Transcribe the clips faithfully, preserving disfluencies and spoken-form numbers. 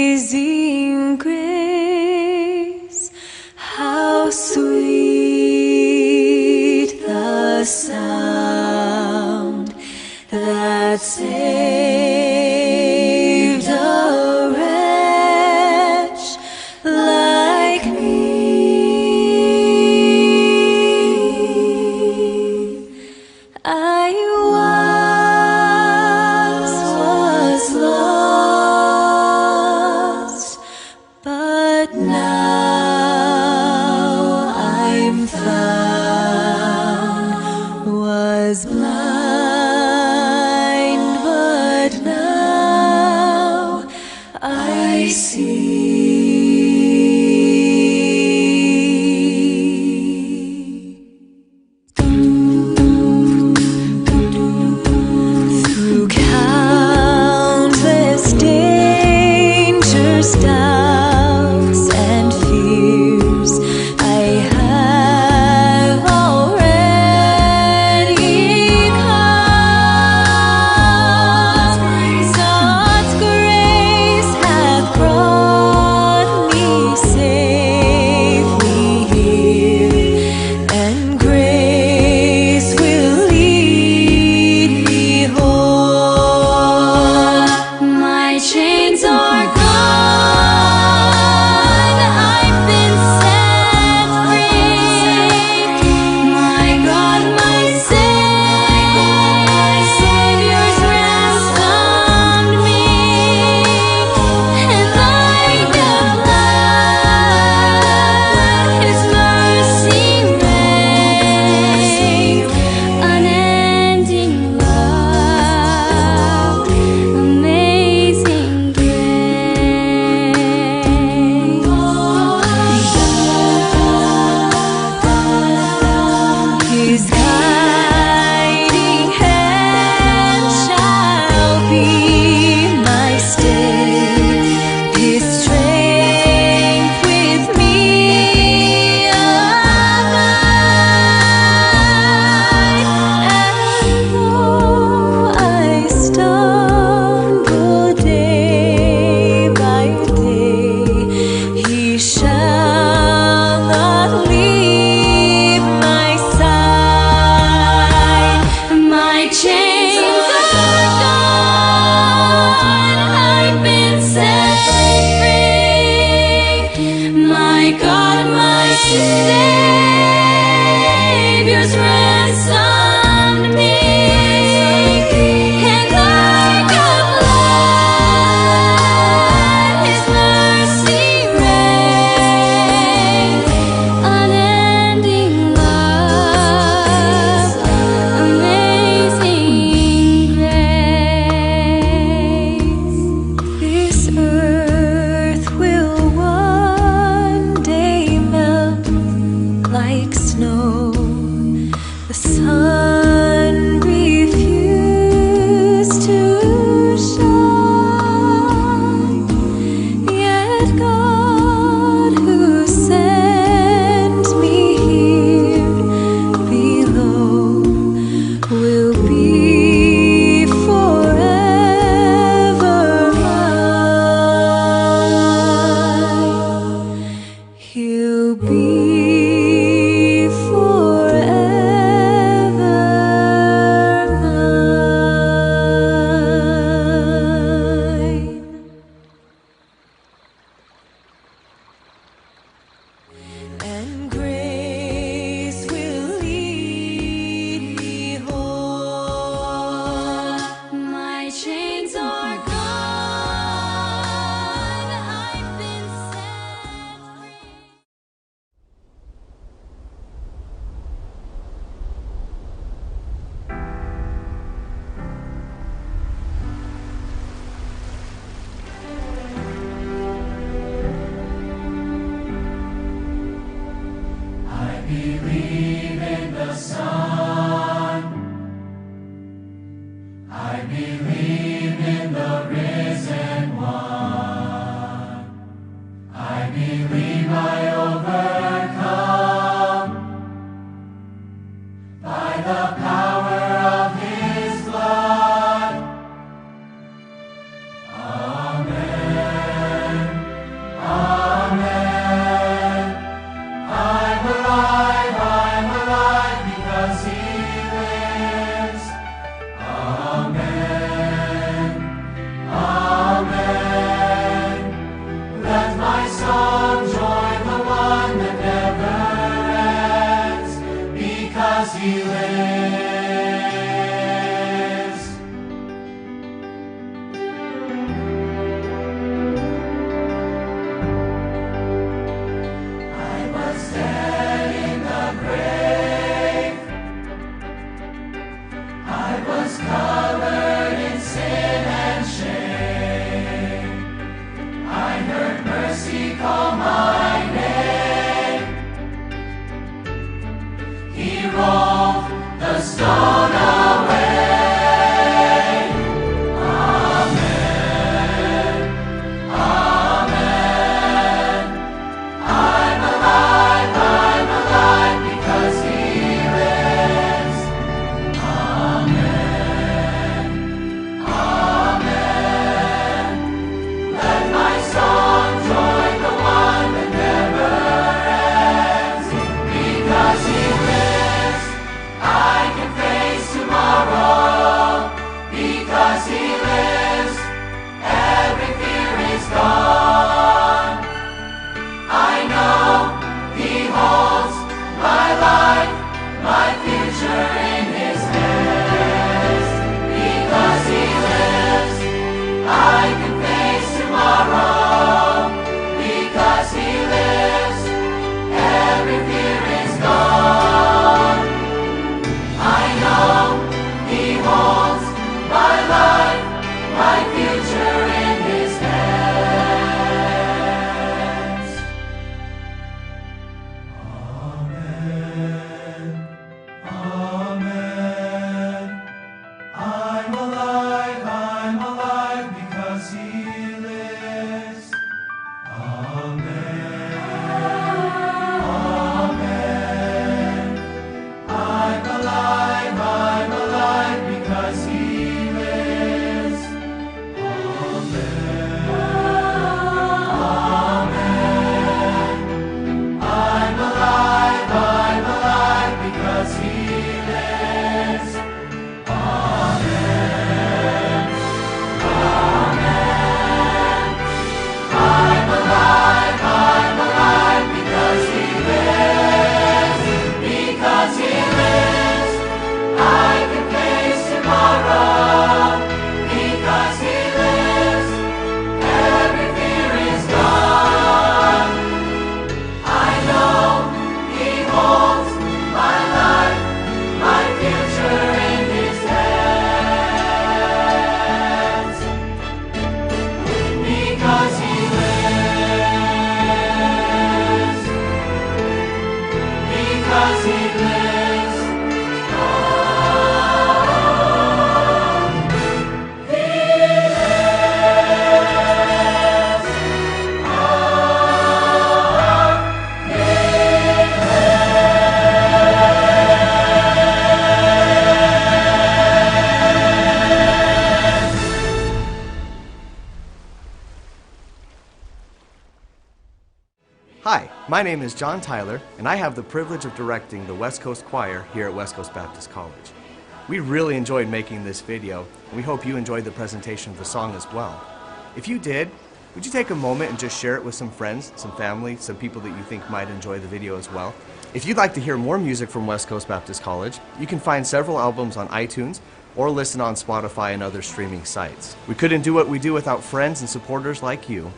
Amazing grace, how sweet the sound that saved a wretch like me. I once was lost, but now I'm found. Was blind, but now I see. Through countless dangers, doubts, and fears, I have already come. God's grace hath brought me safely here, and grace will lead me home. My chains are gone, I've been set free. My God, my Savior's ransomed me, and like the flood, His mercy reigns. Unending love, amazing grace. His guiding hand shall be my stay. His strength with me abide. And though I stumble day by day, He shall not leave my side. My chains are gone, I've been set free. My God, my Savior's ransomed me, and like a flood, His mercy reigns. Unending love, amazing grace. This earth will one day melt like snow. The sun refused to shine. Yet God, who sent me here below, will be forever mine. He'll be forever mine. And grace will lead me home. My chains are gone, I've been set free. I believe in the Son. I believe in the risen one. I believe I overcome by the power of his blood. My name is John Tyler, and I have the privilege of directing the West Coast Choir here at West Coast Baptist College. We really enjoyed making this video, and we hope you enjoyed the presentation of the song as well. If you did, would you take a moment and just share it with some friends, some family, some people that you think might enjoy the video as well? If you'd like to hear more music from West Coast Baptist College, you can find several albums on iTunes or listen on Spotify and other streaming sites. We couldn't do what we do without friends and supporters like you.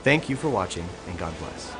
Thank you for watching, and God bless.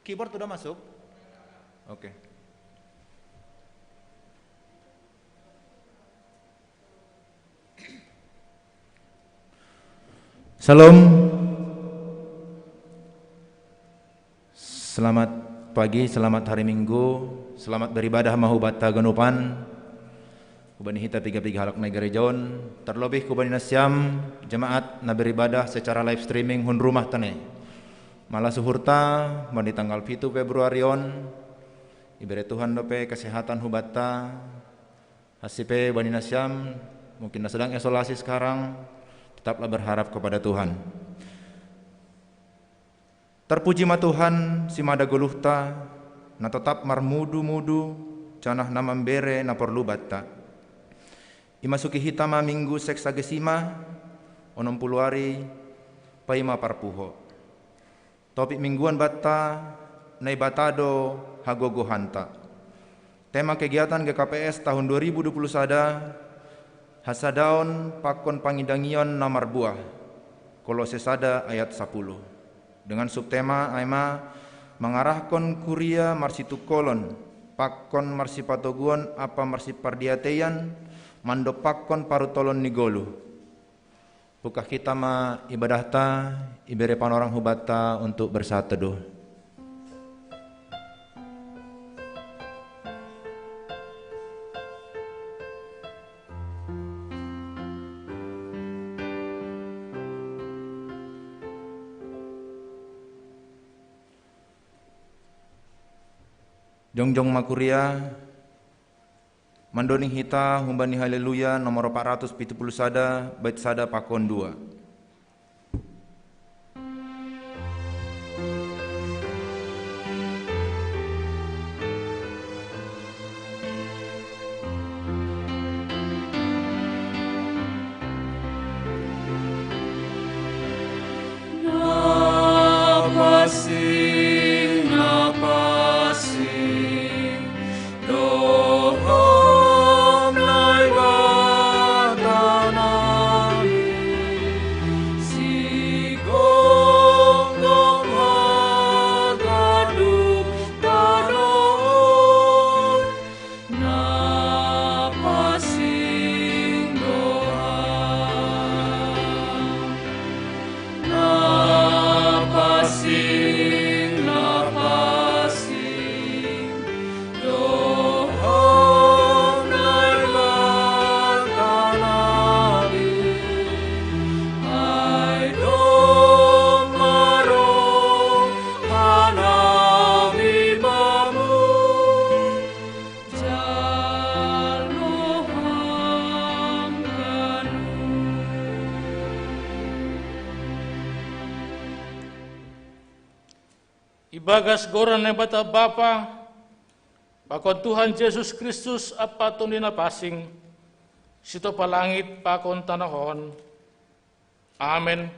Keyboard udah masuk? Oke. Salam. Selamat pagi, selamat hari Minggu, selamat beribadah ma hubatta ganupan. Hubani hita piga-piga halak na i gareja on, terlebih hubani nasiam jemaat na beribadah secara live streaming hun rumah tene. Mala suhurta, bani tanggal pitu Februari on, ibere Tuhan dope kesehatan hubatta. Hansi pe bani nasiam mungkin na sedang isolasi sekarang, tetaplah berharap kepada Tuhan. Terpuji ma Tuhan, simada goluhta, na totap marmudu-mudu, janah na mambere na porlu banta. Imasuki hita ma minggu Sexagesima, onom pulu ari, paima parpuho. Topik mingguan banta, Naibata do hagogohanta. Tema kegiatan G K P S tahun dua ribu dua puluh sada, hasadaon pakon pangidangion na marbuah. Kolose sada ayat sapuluh. Dengan subtema ai ma mangarahkon kuria marsitungkolon pakon marsipatoguon ampa marsipardiateian mandompakkon parutolon ni goluh. Buka hita ma ibadahta, ibere panorang hubatta untuk bersaat teduh. Jongjong ma kuria, mandoni hita humbani Haleluya nomor empat ratus pitu puluh sada, bait sada pakon dua. Na pansing, na pansing, dohot Naibata nami, sigomgom hagadup tanoh on, na pansing do Ham. Na pansing, na pansing, dohot Naibata nami, ai domma rohanami Bamu, jalo Ham ganup. Ibagas goran Naibata Bapa, pakon Tuhan Jesus Kristus ampa Tondi Napansing, sitopa langit pakon tanoh on. Amen.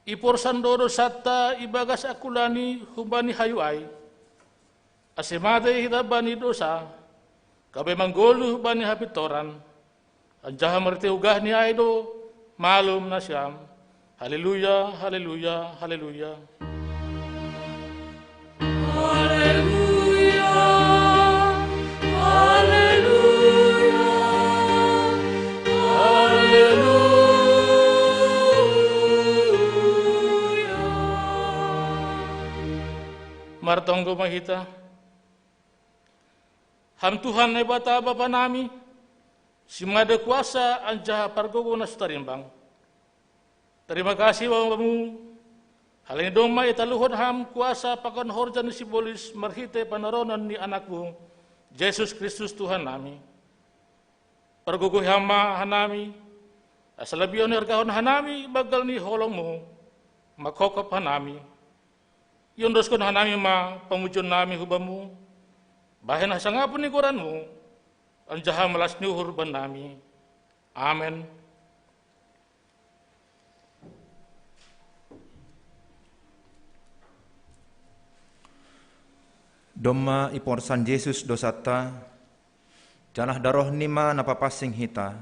Iporsan do dosanta ibagas angkulan i humbani hayu ai, ase matei hita bani dosa, gabe manggoluh bani hapintoran, anjaha marhitei ugahni ai do malum nasiam. Haleluya, haleluya, haleluya. Haleluya, haleluya, haleluya. Martonggo ma hita. Ham Tuhan Naibata Bapa nami, simada kuasa anjaha pargogo na so tarimbang. Tarima kasih ma Bamu, halani domma italuhon Ham kuasa pakon horja ni sibolis marhitei panaronon ni Anakmu, Jesus Kristus Tuhan nami. Pargogohi Ham ma hanami, asa labih on iargahon hanami banggal ni holongMu, manghophop hanami. Iondoskon hanami ma pamujionnami hu Bamu, bahen hasangapon ni goranMu, anjaha malas ni uhur bannami. Amen. Domma iporsan Jesus dosanta, janah darohNi ma na papansing hita,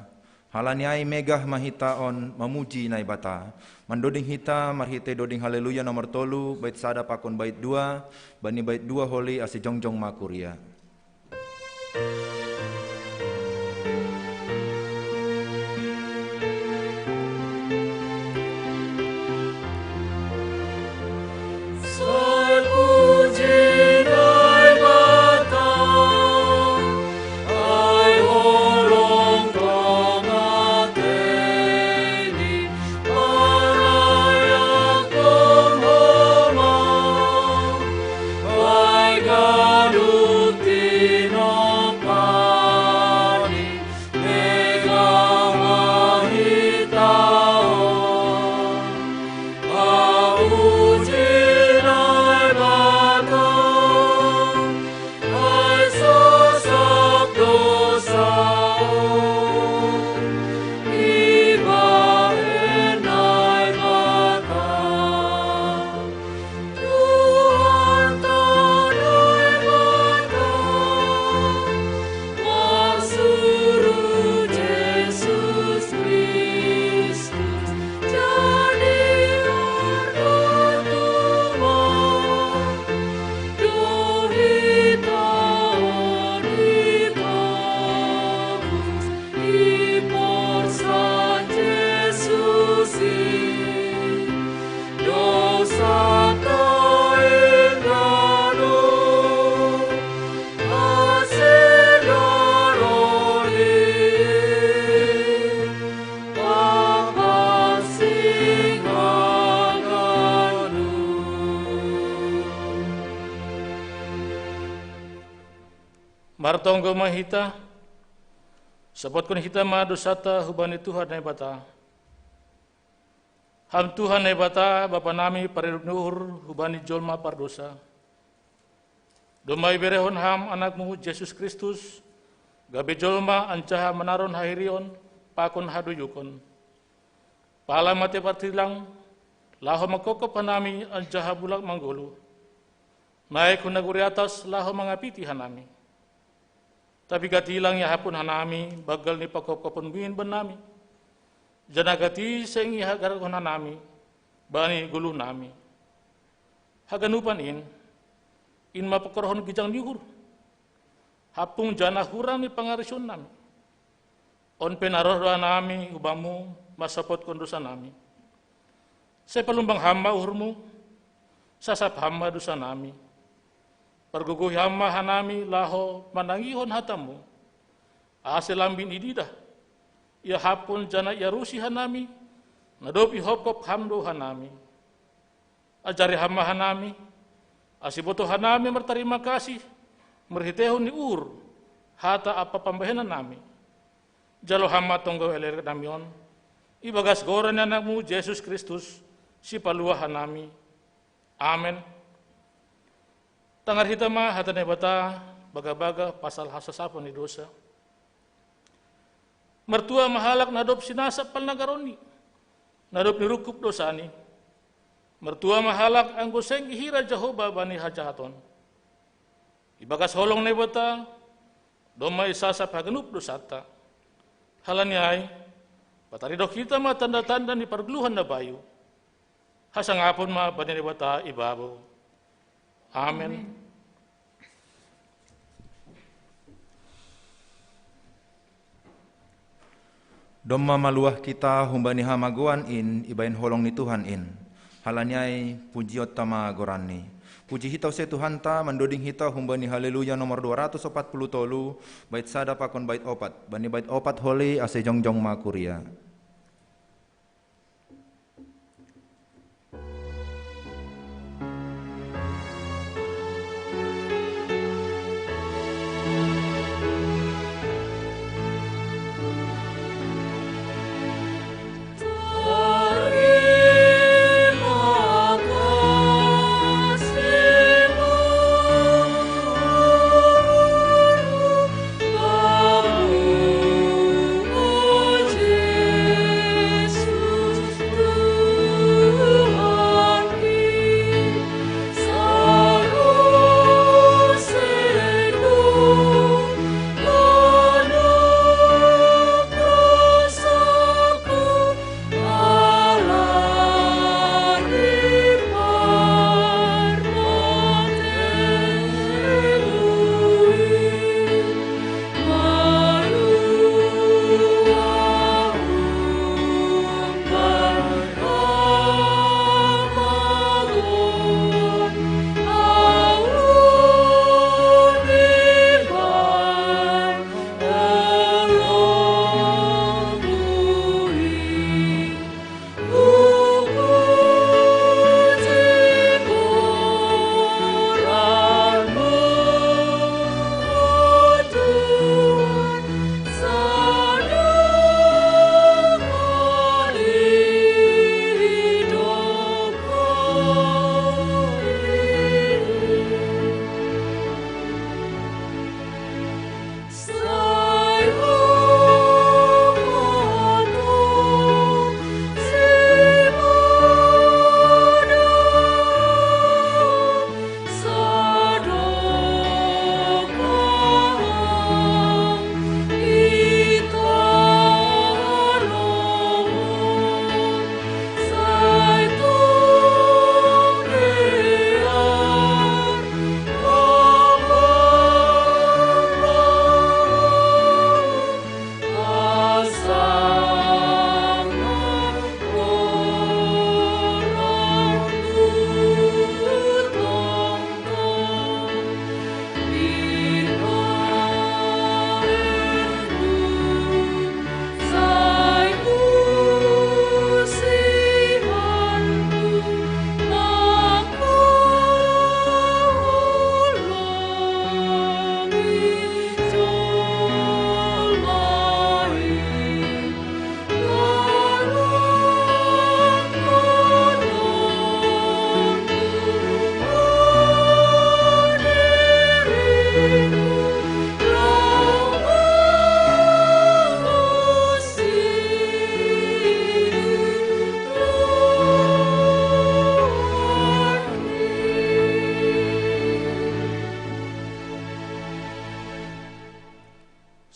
Halani ai megah ma hita on mamuji Naibata. Mandoding hita marhitei doding Haleluya nomor tolu, bait sada pakon bait dua, bani bait dua holi ase jongjong ma kuria. Martonggo ma hita, sopotkon hita ma dosanta hubani Tuhan Naibata. Ham Tuhan Naibata, Bapa nami, paridop ni uhur hubani jolma pardosa. Domma iberehon Ham Anakmu Jesus Kristus, gabe jolma anjaha manaron hahirion pakon hadoyukon. Pala mate partilang, laho mangkopkop hanami anjaha bulak manggoluh. Naek hu nagori atas laho mangapiti hanami. Tapi gatilang iahapkon hanami banggal ni pangkopkopon-Mu in bannami. Janah gati seng ihagargahon hanami bani goluhnami. Haganupan in, in ma pangkorhon ginjang ni uhur, hampung janah hurang ni pangariseonnami. On pe na roh do hanami hu Bamu mansopotkon dosanami. Sai palumbang Ham ma uhurMu, sasap Ham ma dosanami. Pargogohi Ham ma hanami laho manangihon hataMu, ase lambin ididah, iahapkon janah iarusi hanami, na dob ihopkop Ham do hanami. Ajari Ham ma hanami, ase ibotoh hanami martarima kasih, marhiteihon ni uhur, hata ampa pambahenannami. Jalo Ham ma tonggo elek-eleknami on, ibagas goran ni AnakMu Jesus Kristus, Sipaluah hanami. Amen. Tangar hita ma hata Naibata, bagabaga pasal hasasapon ni dosa. Martua ma halak na dob sinasap pangagaronni, na dob nirungkub dosani. Martua ma halak anggo seng ihira Jahowa bani hajahaton. Ibagas holong Naibata, domma isasap haganup dosanta. Halani ai, pataridok hita ma tanda-tanda ni pargoluhan na bayu. Hasangapon ma bani Naibata ibabo. Amen. Domma maluah hita humbani hamagoan in ibahen holong ni Tuhan in. Halani ai pujionta ma goranNi. Puji hita use Tuhanta, mandoding hita humbani Haleluya nomor dua ratus opat puluh tolu, bait sada pakon bait opat. Bani bait opat holi ase jongjong ma kuria.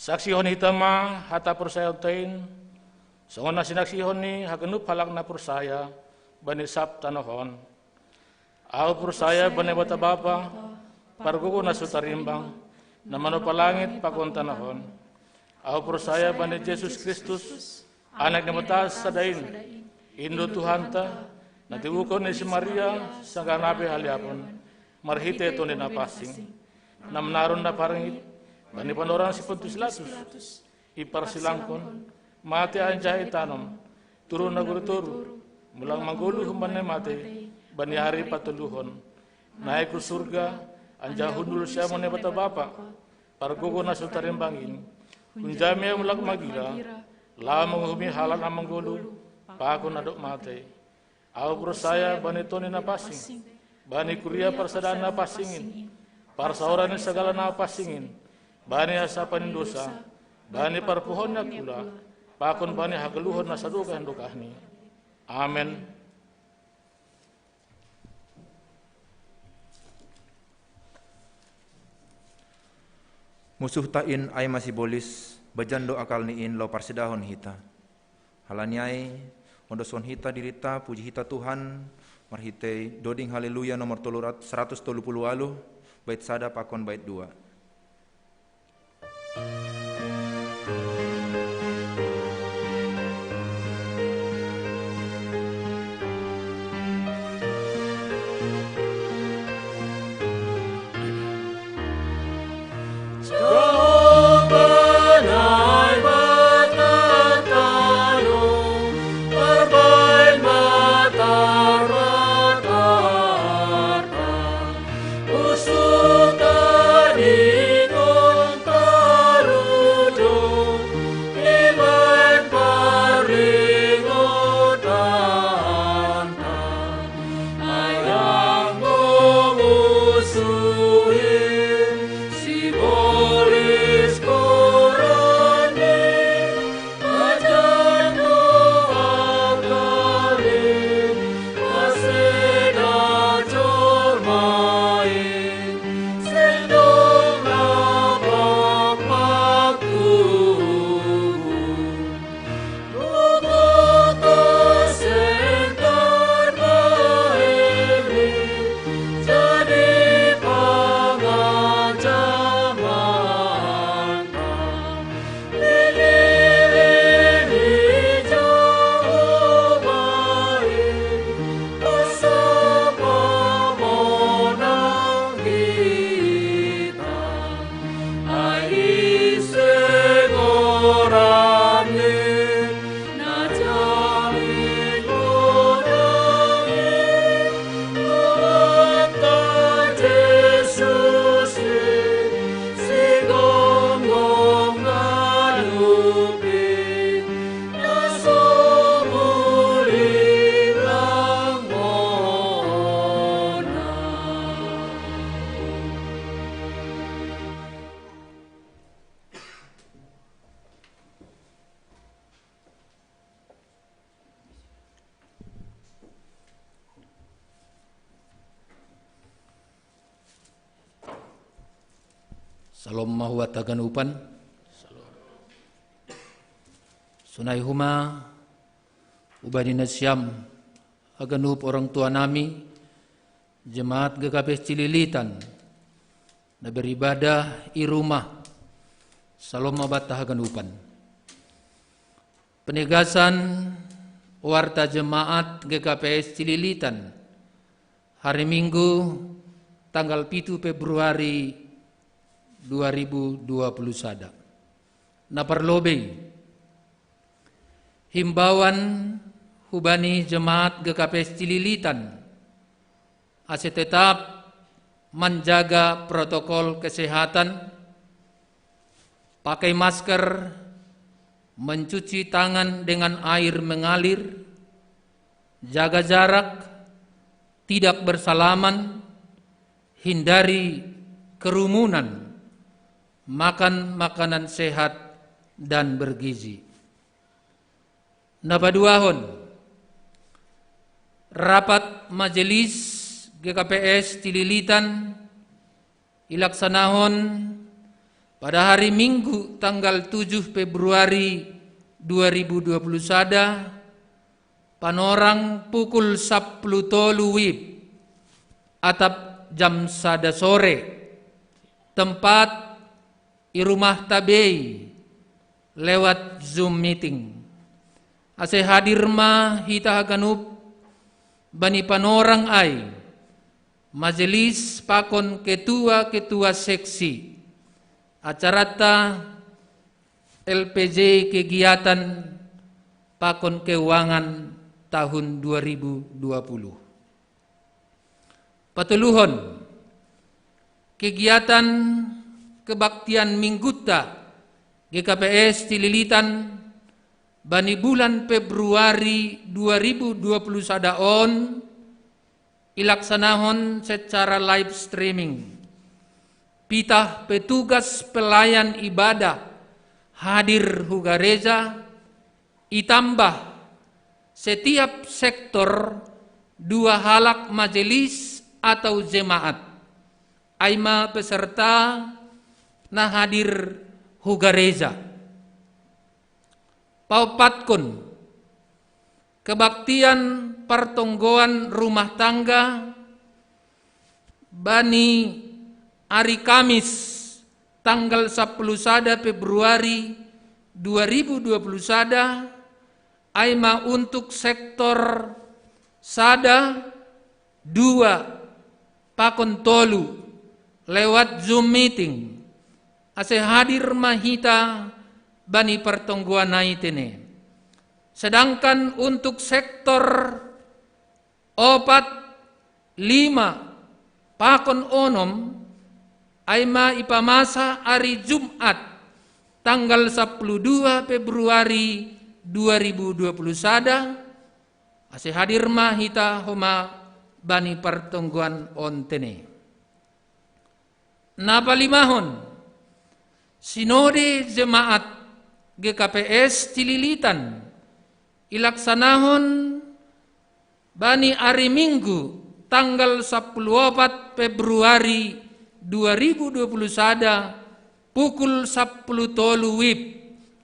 Saksihon hita ma hata porsayanta in, songon na sinaksihon ni haganup halak na porsaya bani sab tanoh on. Ahu porsaya bani Naibata Bapa, pargogo na so tarimbang, na manopa langit pakon tanoh on. Ahu porsaya bani Jesus Kristus, Anak ni Naibata sada in, in do Tuhanta, na tibuhon ni si Maria sanggah na pe haliapon, marhite Tondi Napansing, na manaron na parngit bani panorang si Pontius Pilatus, iparsilangkon, mate anjaha itanom, turun nagori toru, mulak manggoluh humbani na mate bani ari patoluhon. Naek hu surga, anjaha hundul siamun ni Naibata Bapa, pargogo na so tarimbang in, hunjami ia mulak mangira, laho manguhumi halak na manggoluh pakon na dob mate. Ahu porsaya bani Tondi Napansing, bani kuria parsadaan na pansing in, parsaoran ni sagala na pansing in, bani hasapan ni dosa, bani parpuhoon ni angkula, pakon bani hagoluhon na sadokah ni dokahni. Amen. Musuhta in ai masibolis, bajan do akalni in laho parsedahon hita. Halani ai, ondoskon hita dirita, puji hita Tuhan, marhite doding Haleluya nomor tolu rat-, seratus tolu puluh walu, bait sada pakon bait dua. Salom ma huat haganupan. Sonai homa hubani nasiam haganup orang tua nami, jemaat G K P S Cililitan, na beribadah i rumah, salom ma banta haganupan. Penegasan warta jemaat G K P S Cililitan, hari Minggu, tanggal pitu Februari dua ribu dua puluh sada. Na parlobei, himbauan hubani jemaat G K P S Cililitan, ase tetap manjaga protokol kesehatan, pakai masker, mencuci tangan dengan air mengalir, jaga jarak, tidak bersalaman, hindari kerumunan, makan makanan sehat dan bergizi. Na paduahon, rapat majelis G K P S Cililitan ilaksanahon Pada hari Minggu tanggal tujuh Februari dua ribu dua puluh sada, panorang pukul sapuluh tolu wib, atap jam sada sore, tempat i rumah tabei lewat Zoom meeting. Ase hadir ma hita haganup bani panorang ai, majelis pakon ketua-ketua seksi, acarata L P J kegiatan pakon keuangan tahun dua ribu dua puluh. Patoluhon, kegiatan kebaktian mingguta G K P S Cililitan bani bulan Februari dua ribu dua puluh sada on ilaksanahon secara live streaming. Pitah petugas pelayan ibadah hadir hu gareja, itambah setiap sektor dua halak majelis atau jemaat. Ai ma peserta na hadir hu gareja. Paopatkon, kebaktian partonggoan rumah tangga bani ari Kamis tanggal sapuluh sada Februari dua ribu dua puluh sada, ai ma untuk sektor sada, dua, pakon tolu, lewat Zoom meeting, ase hadir ma hita bani partonggoan ai tene. Sedangkan untuk sektor opat, lima, pakon onom, ai ma ipamasa ari Jumat tanggal sapuluh dua Februari dua ribu dua puluh sada, ase hadir ma hita homa bani partonggoan on tene. Na palimahon, sinode jemaat G K P S Cililitan ilaksanahon bani ari Minggu tanggal sapuluh opat Februari dua ribu dua puluh sada, pukul sapuluh tolu wib,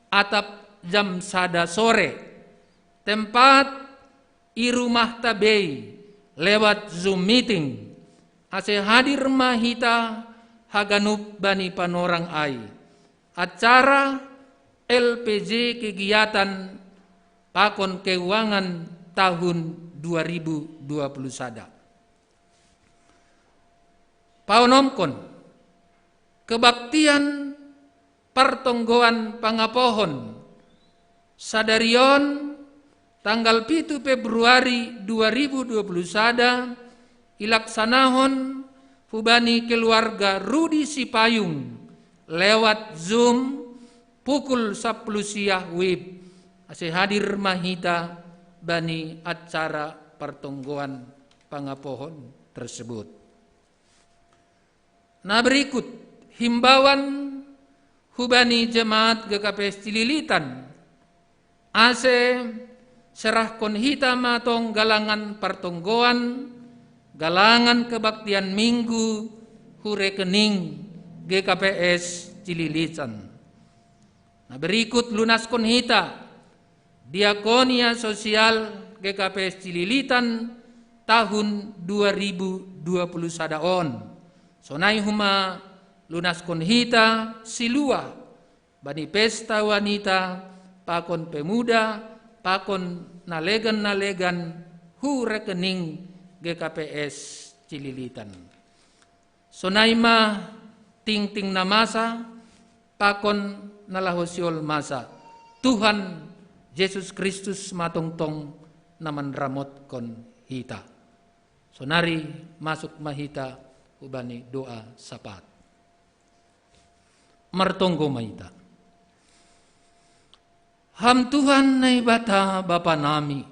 atap jam sada sore, tempat i rumah tabei lewat Zoom meeting, ase hadir ma hita haganup bani panorang ai. Acara L P J kegiatan pakon keuangan tahun dua ribu dua puluh sada. Paonomkon, kebaktian partonggoan pangapohon sadari on tanggal pitu Februari dua ribu dua puluh sada ilaksanahon hubani keluarga Rudi Sipayung lewat Zoom pukul sapuluh siah wib, ase hadir ma hita bani acara partonggoan pangapohon tersebut. Na berikut, himbauan hubani jemaat G K P S Cililitan, ase serahkon hita ma tong galangan partonggoan, galangan kebaktian Minggu hu rekening G K P S Cililitan. Na berikut, lunaskon hita diakonia sosial G K P S Cililitan tahun dua ribu dua puluh sada on. Sonai homa lunaskon hita siluah bani pesta wanita pakon pemuda pakon na legan-na legan hu rekening G K P S Cililitan. Sonai ma tingting na masa pakon na laho sihol masa. Tuhan Jesus Kristus ma tongtong na manramotkon hita. Sonari masuk ma hita hubani doa sapat. Martonggo ma hita. Ham Tuhan Naibata Bapa nami,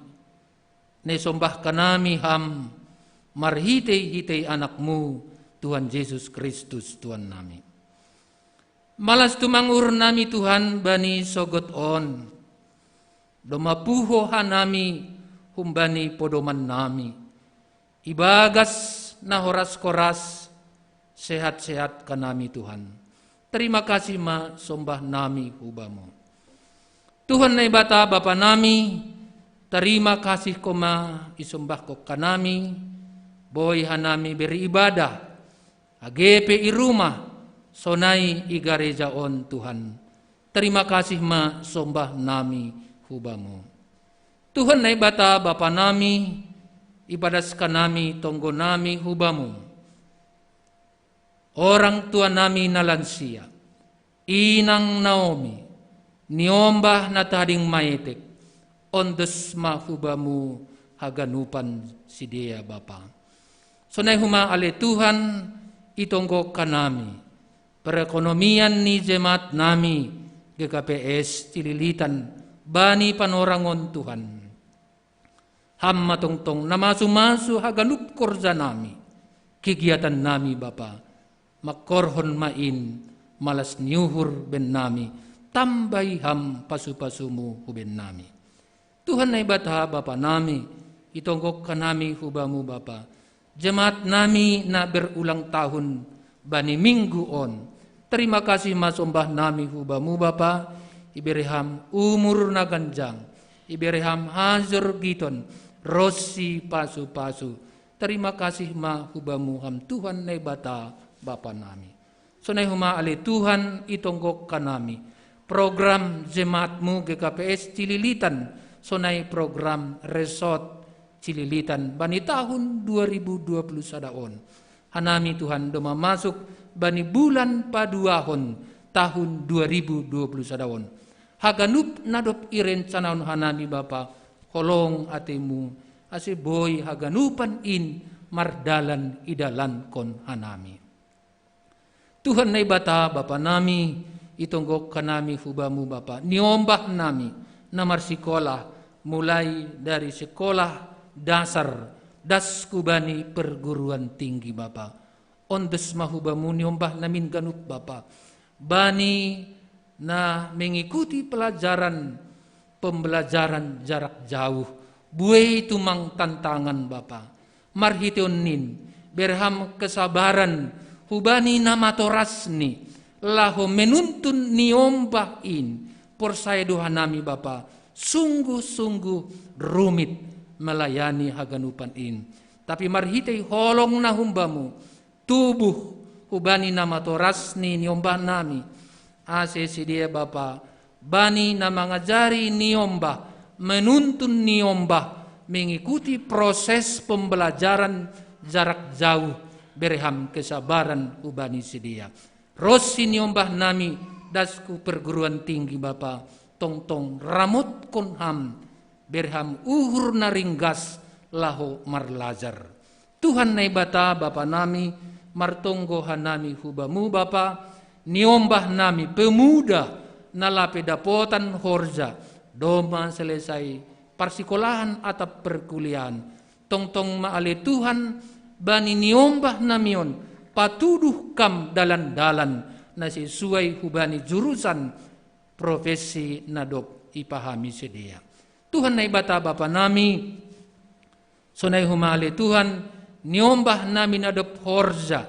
na isombahkan nami Ham marhitei-hitei Anak-Mu, Tuhan Jesus Kristus, Tuhan nami. Malas tumang uhur nami, Tuhan, bani sogot on, domma puho hanami humbani podoman nami. Ibagas na horas-horas, sehat-sehat hanami, Tuhan. Tarima kasih ma sombah nami hu Bamu. Tuhan Naibata Bapa nami, tarima kasih Ho ma isombah Ho hanami, boi hanami beribadah, age pe i rumah, sonai i gareja on Tuhan. Tarima kasih ma sombah nami hu Bamu. Tuhan Naibata Bapa nami, ipadas hanami tonggo nami hu Bamu. Orang tua nami na lansia, inang Naomi, niombah na tading maetek, ondos ma hu Bamu haganupan sidea Bapa. Sonai homa ale Tuhan, itonggo hanami perekonomian ni jemaat nami G K P S Cililitan bani panorang on Tuhan. Ham ma tongtong na masu-masu haganup horja nami, kegiatan nami Bapa, mangkorhon ma in malas ni uhur bahen nami, tambai Ham pasu-pasuMu hu bahen nami. Tuhan Naibata Bapa nami, itonggo hanami hu Bamu Bapa, jemaat nami na berulang tahun bani minggu on. Tarima kasih ma sombah nami hu Bamu Bapa, ibere Ham umur na ganjang, ibere Ham hajorgiton, ronsi pasu-pasu. Tarima kasih ma hu Bamu Ham Tuhan Naibata Bapa nami. Sonai homa ale Tuhan, itonggo hanami program jemaat-Mu G K P S Cililitan, sonai program resort Cililitan bani tahun dua ribu dua puluh sada on. Hanami Tuhan, domma masuk bani bulan paduahon tahun dua ribu dua puluh sada on. Haganup na dob irencanahon hanami Bapa, holong ateMu, ase boi haganupan in mardalan idalankon hanami. Tuhan Naibata Bapa nami, itonggo hanami hu Bamu Bapa, niombah nami na marsikolah, mulai dari sekolah dasar, das hubani perguruan tinggi Bapa. Ondos ma hu Bamu niombah namin ganup Bapa, bani na mengikuti pelajaran pembelajaran jarak jauh, buei tumang tantangan Bapa. Marhiteion in, bere Ham kesabaran hubani namatorasni, laho menuntun niombah in, porsaya do hanami Bapa, sungguh-sungguh rumit melayani haganupan in. Tapi marhitei holong na hum Bamu, tubuh hubani namatorasni niombah nami, ase sidea Bapa, bani na mangajari niombah, menuntun niombah, mengikuti proses pembelajaran jarak jauh, bere Ham kesabaran hubani sidea. Ronsi niombah nami das hu perguruan tinggi Bapa, tongtong ramotkon Ham, bere Ham uhur na ringgas laho marlajar. Tuhan Naibata Bapa nami, martonggo hanami hu Bamu Bapa, niombah nami pemuda na lape dapotan horja, domma selesai parsikolahan atap perkuliahan. Tongtong ma ale Tuhan, bani niombah nami on, patuduh Kam dalan-dalan na sesuai hubani jurusan profesi na dob ipahami sidea. Tuhan Naibata Bapa nami, sonai homa ale Tuhan, niombah nami na dob horja,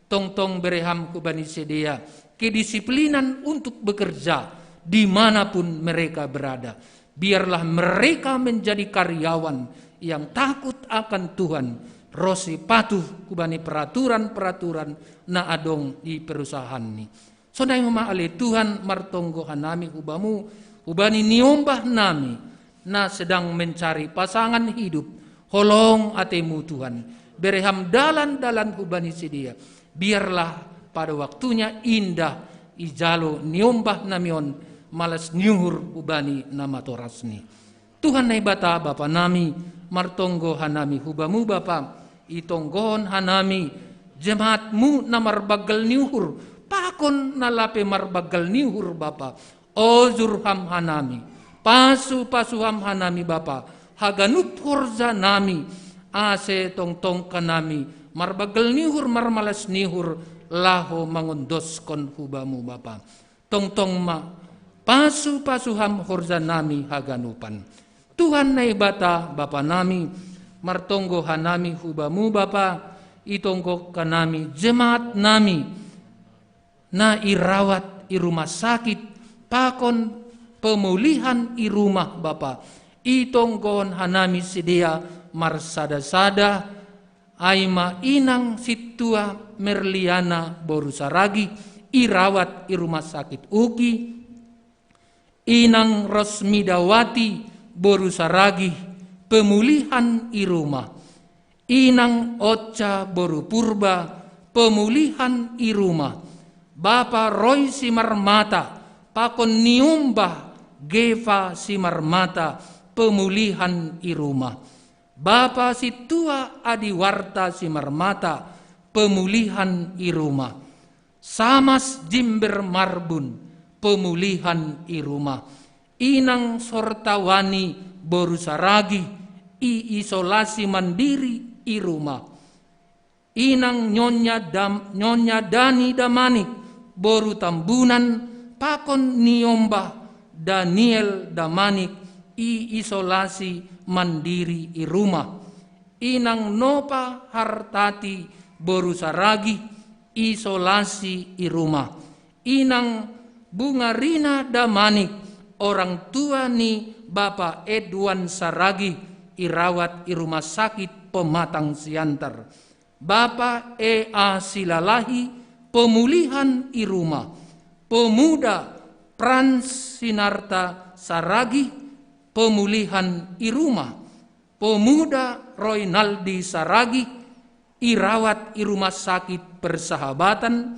tongtong bere Ham hubani sidea kedisiplinan untuk bekerja di mana pun mereka berada. Biarlah mereka menjadi karyawan yang takut akan Tuhan, ronsi patuh hubani peraturan-peraturan na adong di perusahaanni. Sonai homa ale Tuhan, martonggo hanami hu Bamu, hubani niombah nami na sedang mencari pasangan hidup, holong ateMu Tuhan, bere Ham dalan-dalan hubani sidea. Biarlah pada waktunya indah ijalo niombah nami on malas ni uhur hubani namatorasni. Tuhan Naibata Bapa nami, martonggo hanami hu Bamu Bapa, itonggohon hanami jemaat-Mu na marbanggal ni uhur, pakon na lape marbanggal ni uhur Bapa, ojur Ham hanami, pasu-pasu Ham hanami Bapa, haganup horja nami, ase tongtong hanami marbanggal ni uhur, marmalas ni uhur, laho mangondoskon hu Bamu Bapa. Tongtong ma pasu-pasu Ham horja nami haganupan. Tuhan Naibata Bapa nami, martonggo hanami hu Bamu Bapa, itonggo hanami jemaat nami na irawat i rumah sakit, pakon pemulihan i rumah Bapa. Itonggohon hanami sidea marsada-sada, ai ma inang sintua Merliana boru Saragi, irawat i rumah sakit UKI, inang Rosmidawati boru Saragi, pemulihan i rumah. Inang Ocha boru Purba, pemulihan i rumah. Bapa Roy Simarmata, pakon niombah Geva Simarmata, pemulihan i rumah. Bapa sintua Adiwarta Simarmata, pemulihan i rumah. Samas Jimber Marbun, pemulihan i rumah. Inang Sortawani boru Saragi, i isolasi mandiri i rumah. Inang Nyonya, Dam, Nyonya Dani Damanik boru Tambunan, pakon niombah Daniel Damanik, i isolasi mandiri i rumah. Inang Nopa Hartati boru Saragi, isolasi i rumah. Inang Bungarina Damanik, orang tua ni Bapa Edwan Saragi, irawat i rumah sakit Pematang Siantar. Bapa E A Silalahi, pemulihan i rumah. Pemuda Frans Sinarta Saragi, pemulihan i rumah. Pemuda Roinaldi Saragi, irawat i rumah sakit Persahabatan.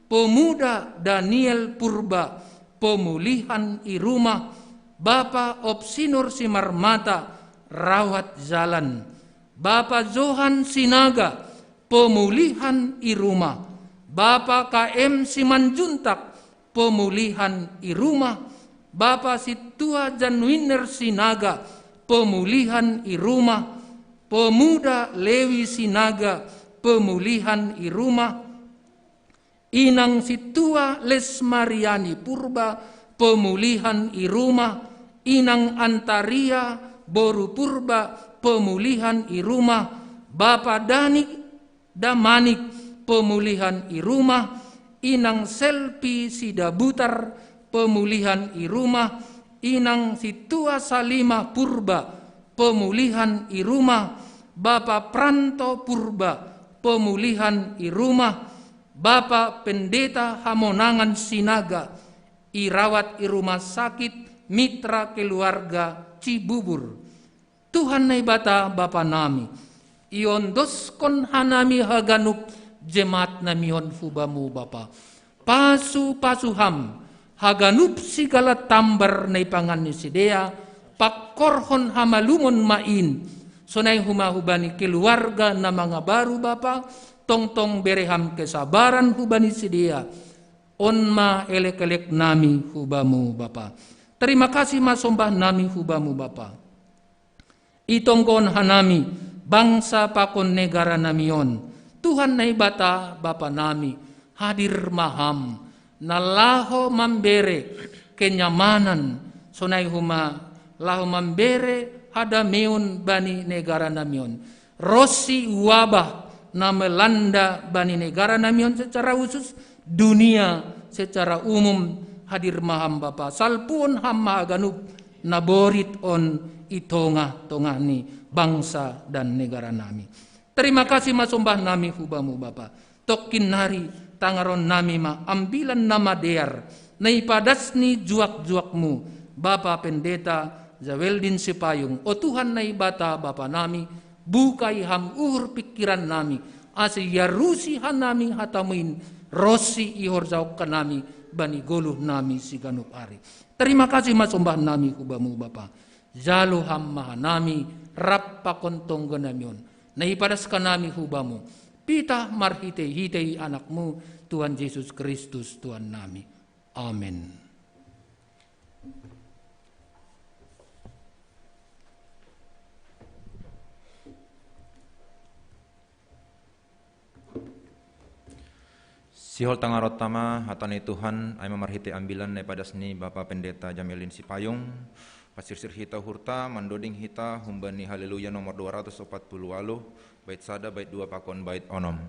Pemuda Daniel Purba, pemulihan i rumah. Bapa Opsinur Simarmata, rawat jalan. Bapa Johan Sinaga, pemulihan i rumah. Bapa K M Simanjuntak, pemulihan i rumah. Bapa sintua Janwiner Sinaga, pemulihan i rumah. Pemuda Lewi Sinaga, pemulihan i rumah. Inang sintua Lesmariani Purba, pemulihan i rumah. Inang Antaria boru Purba, pemulihan i rumah. Bapa Dani Damanik, pemulihan i rumah. Inang Selpi Sidabutar, pemulihan i rumah. Inang sintua Salima Purba, pemulihan i rumah. Bapa Pranto Purba, pemulihan i rumah. Bapa Pendeta Hamonangan Sinaga, irawat i rumah sakit Mitra Keluarga Cibubur. Tuhan Naibata Bapa nami, iondoskon hanami haganup jemaat nami on hu Bamu Bapa. Pasu-pasu Ham haganup sigala tambar na ipangan ni sidea, pangkorhon hamalumon ma in, sonai homa hubani keluarga na mangabaru Bapa, tongtong bere Ham kesabaran hubani sidea. On ma elek-elek nami hu Bamu Bapa. Terima kasih ma sombah nami hu Bamu Bapa. Itonggohon hanami bangsa pakon negara nami on. Tuhan Naibata Bapa nami, hadir ma Ham, na laho mambere kenyamanan, sonai homa laho mambere hadameon bani negara nami on. Ronsi wabah na melanda bani negara nami on secara khusus, dunia secara umum, hadir ma Ham Bapa. Salpuhon Ham ma haganup na borit on i tongah-tongah ni bangsa dan negara nami. Terima kasih ma sombah nami hu Bamu Bapa. Tongkin nari tangaron nami ma ambilan na madear, na ipadas ni juak-juakMu, Bapa Pendeta Zaweldin Sipayung. O Tuhan Naibata Bapa nami, bukai Ham uhur pingkiran nami, ase iarusi hanami hataMu in, ronsi ihorjahon hanami bani goluh nami siganup ari. Terima kasih ma sombah nami hu Bamu Bapa. Jalo Ham ma hanami rap pakon tonggo nami on, na ipadas hanami hu Bamu, pitah marhitei-hitei AnakMu, Tuhan Jesus Kristus Tuhan nami. Amen. Sihol tangaronta ma hata ni Tuhan, ai ma marhitei ambilan na ipadas ni Bapa Pendeta Zaweldin Sipayung, pasirsir hita uhurta, mandoding hita humbani Haleluya nomor dua ratus opat puluh waluh, bait sada, bait dua pakon bait onom.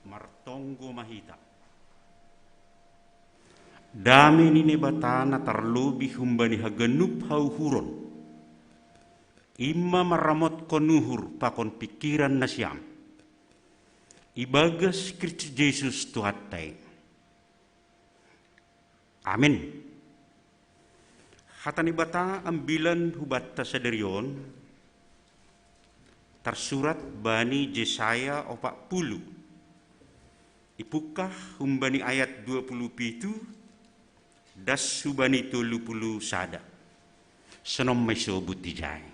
Martonggo ma hita. Dame ni Naibata na tarlobi humbani haganup hauhuron, i ma marramotkon uhur pakon pingkiran nasiam, ibagas Kristus Jesus Tuhanta i. Amin. Hata ni Naibata ambilan hubanta sadari on tarsurat bani Jesaya opat pulu, ipungkah humbani ayat dua pulu pitu das hubani tolu pulu sada. Sonon ma isobut ijai.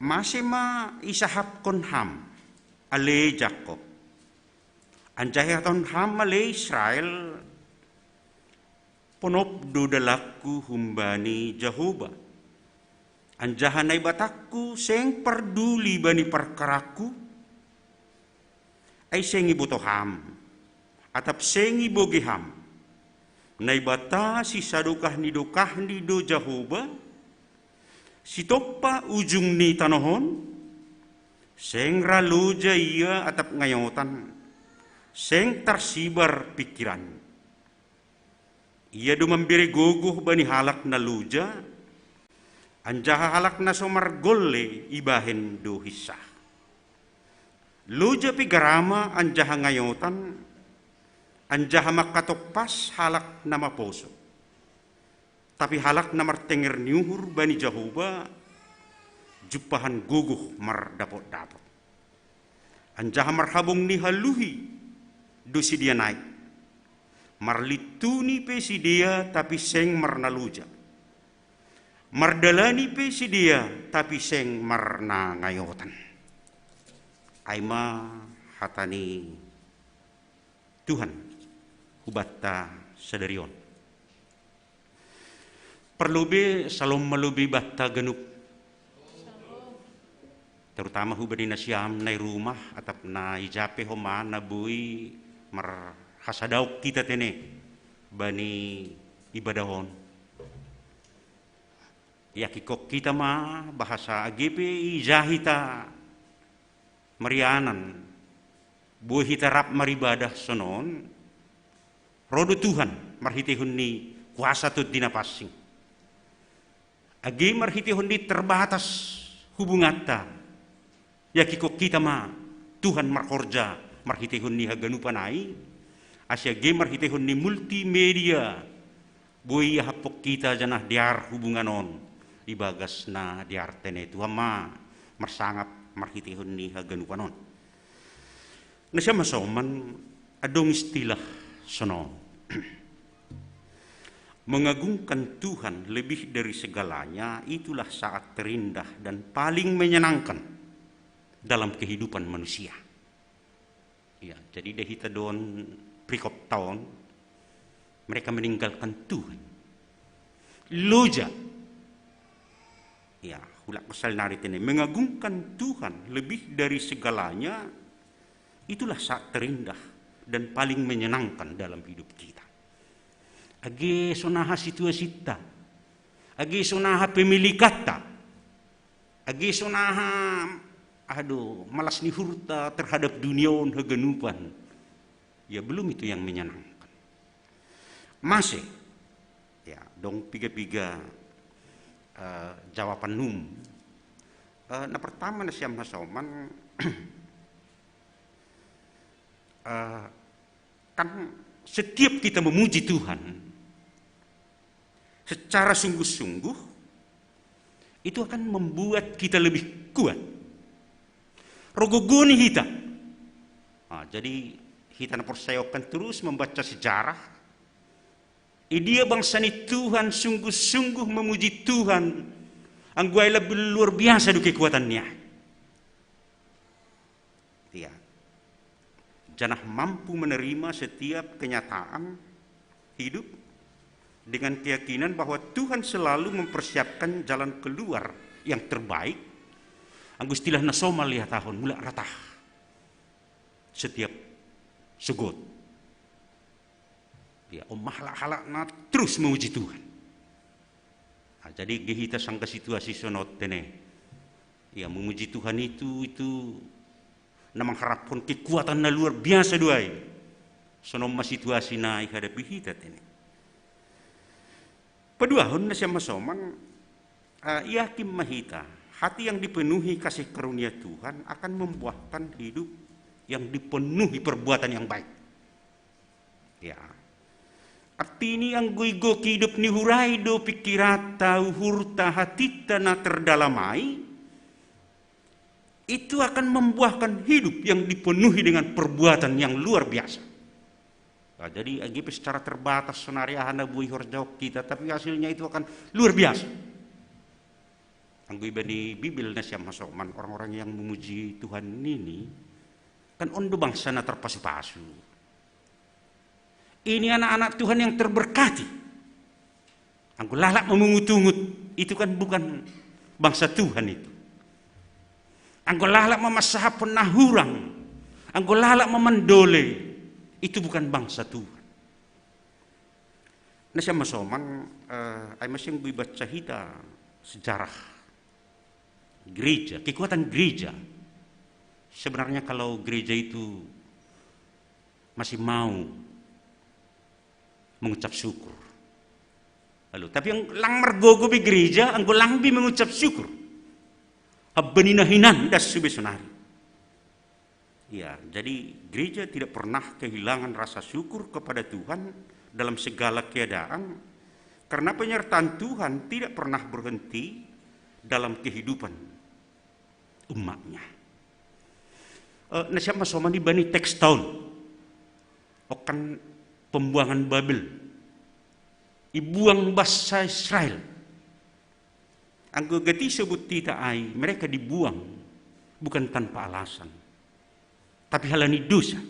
Mase ma isahapkon ham, ale Jakob? Anjaha ihatahon ham, ale Israel: Ponop do dalanku humbani Jahowa, anjaha Naibatangku seng parduli bani parkarangku? Ai seng iboto ham, atap seng ibogei ham, Naibata sisadokah ni dokahni do Jahowa, sitompa ujung ni tanoh on? Seng ra loja Ia atap ngayotan, seng tarsibar pingkiran. Ia do mambere gogoh bani halak na loja, anjaha halak na so margolle ibahen do hinsah. Loja pe garama anjaha ngayotan, anjaha mangkatompas halak na maposo. Tapi halak na martenger ni uhur bani Jahowa jumpahan gogoh mardapot-dapot. Anjaha marhabong ni haluhi do sidea naik. Marlintuni pe sidea, tapi seng marnaloja. Mardalani pe sidea, tapi seng marnangayotan. Ai ma hata ni Tuhan hubanta sadari on. Parlobei, syalom ma lobei banta ganup. Terutama hubani nasiam na i rumah atap na i ja pe homa na boi marhasadaon hita tene bani ibadah on. Yakin hot hita ma bahasa age pe i ja hita marianan, boi hita rap maribadah sonon, ro do Tuhan marhiteihon ni kuasa Tondi Napansing. Age marhiteihon ni terbatas hubunganta, yakin hot hita ma Tuhan marhorja marhiteihon ni haganupan ai. Asa age marhiteihon ni multimedia, boi iahap hot hita janah dear hubungan on ibagas na dear tene. Tuhan ma marsangap marhiteihon ni haganupan on. Nasiam hasoman, adong istilah sonon. Mengagungkan Tuhan lebih dari segalanya, itulah saat terindah dan paling menyenangkan dalam kehidupan manusia. Ya, jadi dahita don perikop taon, mereka meninggalkan Tuhan. Loja. Ya, hulak pasal nari tene, mengagungkan Tuhan lebih dari segalanya, itulah saat terindah dan paling menyenangkan dalam hidup kita. Age sonaha situasita, age sonaha pemilikatta, age sonaha, aduh, malas ni uhurta terhadap dunia on haganupan. Ya, belum itu yang menyenangkan. Mase, ya, dong piga-piga uh, jawaban num. Uh, na pertama nasiam hasoman, uh, kan setiap kita memuji Tuhan secara sungguh-sungguh, itu akan membuat kita lebih kuat. Ro gogo ni hita. Nah, jadi hita na porsaya on kan terus membaca sejarah. Idia bangsa ni Tuhan sungguh-sungguh memuji Tuhan, anggo ai lebih luar biasa do kekuatannya. Iya. Janah mampu menerima setiap kenyataan hidup dengan keyakinan bahwa Tuhan selalu mempersiapkan jalan keluar yang terbaik. Anggo istilah na somal ihatahon, mulak rata. Setiap sogot. Ya, on ma halak-halak na terus memuji Tuhan. Nah, jadi age hita sanggah situasi sonon tene, ya, memuji Tuhan itu, itu na mangharaphon kekuatan na luar biasa do ai. Sonon ma situasi na ihadapi hita tene. Paduahon nasiam hasoman, uh, yakin ma hita, hati yang dipenuhi kasih karunia Tuhan akan membuahkan hidup yang dipenuhi perbuatan yang baik. Ya. Artini anggo i gok hidup ni uhur ai do pikiranta, uhurta, hatinta na terdalam ai, itu akan membuahkan hidup yang dipenuhi dengan perbuatan yang luar biasa. Nah, jadi age pe secara terbatas sonari aha na boi ihorjahon hita, tapi hasilnya itu akan luar biasa. Anggo ibani Bibel nasiam hasoman, orang-orang yang memuji Tuhan ini kan on do bangsa na terpasu-pasu. Ini anak-anak Tuhan yang terberkati. Anggo lalap mamungut-ungut, itu kan bukan bangsa Tuhan itu. Anggo lalap mamansahapon na hurang, anggo lalap mamandole, itu bukan bangsa Tuhan. Nasiam hasoman, uh, ai masiang boi baca hita sejarah gereja, kekuatan gereja. Sebenarnya kalau gereja itu masih mau mengucap syukur. Lalu, tapi yang lang margogo be gereja, anggo lang be mengucap syukur. Abba ni na hinan das sube sonari. Ya, jadi gereja tidak pernah kehilangan rasa syukur kepada Tuhan dalam segala keadaan, karena penyertaan Tuhan tidak pernah berhenti dalam kehidupan umatnya. Uh, nasiam hasoman ibani teks taon, okan pembuangan Babel. Ibuang bangsa Israel. Anggo gati sebut hita ai, mereka dibuang bukan tanpa alasan, tapi halani dosa.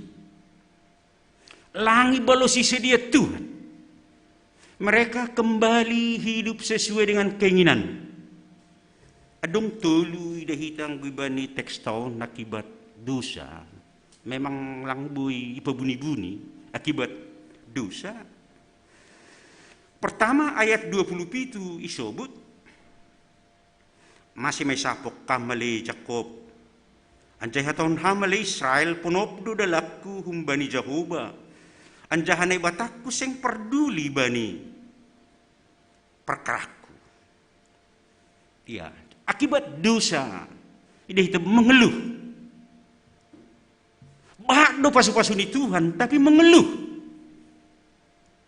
Lang ibalosi sedia Tuhan. Mereka kembali hidup sesuai dengan keinginan. Adong tolu ida hita anggo ibani teks on akibat dosa. Memang lang boi ipabuni-buni akibat dosa. Pertama, ayat dua puluh pitu isobut, mase ma isapok kam ale Jakob. Anjaha hatahon ham ale Israel, ponop do dalanku humbani Jahowa. Anjaha Naibatangku seng parduli bani perkaraku. Ya, akibat dosa, ida hita mengeluh. Bahat do pasu-pasu ni Tuhan, tapi mengeluh.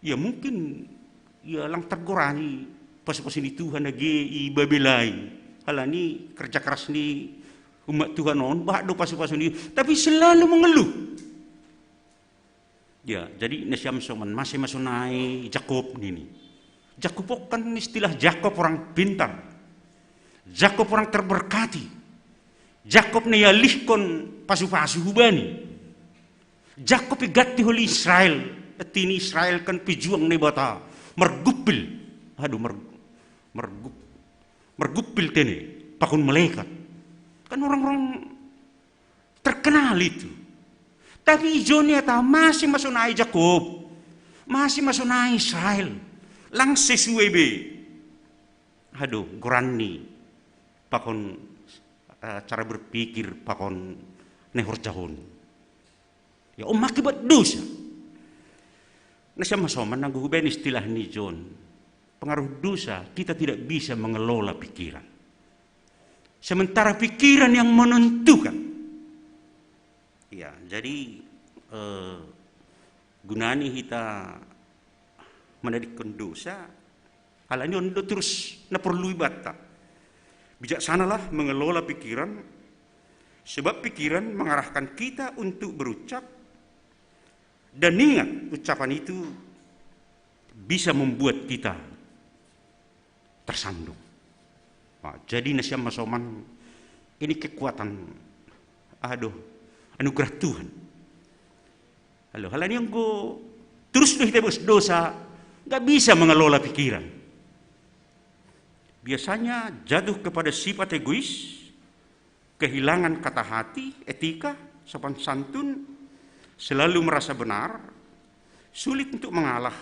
Ya mungkin, ya lang tergorani pasu-pasu ni Tuhan age ibabelai. Halani kerja keras ni umat Tuhan on, bahat do pasu-pasu ni, tapi selalu mengeluh. Ya, jadi nasiam soman, mase ma sonai Jakob nini. Jakob kan istilah Jakob orang pintar. Jakob orang terberkati. Jakob na ialihkon pasu-pasu hubani. Jakob iganti holi Israel. Tini Israel kan pejuang Naibata. Mergupil. Aduh, mer, mergup, mergupil tene. Pakon malekat. Kan orang-orang terkenal itu. Tapi ijon ni hata mase ma sonai Jakob, mase ma sonai Israel, lang sesuai be. Aduh, goran ni pakon, eh, cara berpikir pakon na ihorjahon. Ya, om akibat dosa. Nasiam hasoman, anggo hubaen istilah ni John, pengaruh dosa, kita tidak bisa mengelola pikiran. Sementara pikiran yang menentukan. Ya, jadi, eh, gunani hita manadikkon dosa, halani on do terus na porlu ibanta. Bijaksanalah mengelola pikiran, sebab pikiran mengarahkan kita untuk berucap, dan ingat, ucapan itu bisa membuat kita tersandung. Nah, jadi nasiam hasoman, ini kekuatan, aduh, anugerah Tuhan. Halo, halani anggo terus do hita berdosa, nggak bisa mengelola pikiran. Biasanya jatuh kepada sifat egois, kehilangan kata hati, etika, sopan santun, selalu merasa benar, sulit untuk mengalah,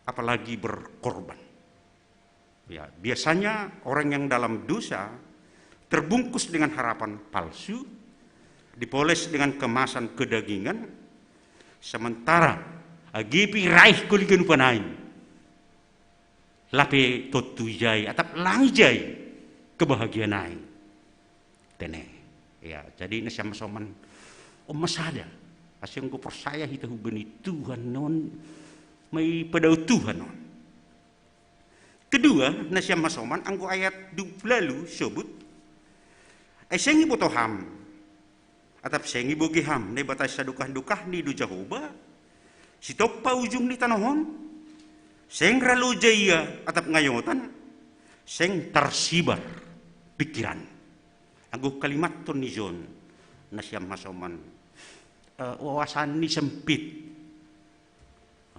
apalagi berkorban. Ya, biasanya orang yang dalam dosa terbungkus dengan harapan palsu, dipoles dengan kemasan kedagingan, sementara age pe iraihkon ganupan ai, lape tontu ijai atap lang ijai kebahagiaan ai. Tene. Ya, jadi nasiam hasoman, om masada. Asa anggo porsaya hita hubaen Tuhan on, ma ipadao Tuhan on. Kedua, nasiam hasoman, anggo ayat dua puluh lalu sobut, ai seng iboto ham, atap seng ibogei ham, Naibata sadokah-dokahni do Jahowa, sitompa ujung ni tanoh on, seng ra loja ia atap ngayotan, seng tarsibar pikiran. Anggo kalimaton ni John, nasiam hasoman, eh, wawasan ni sempit.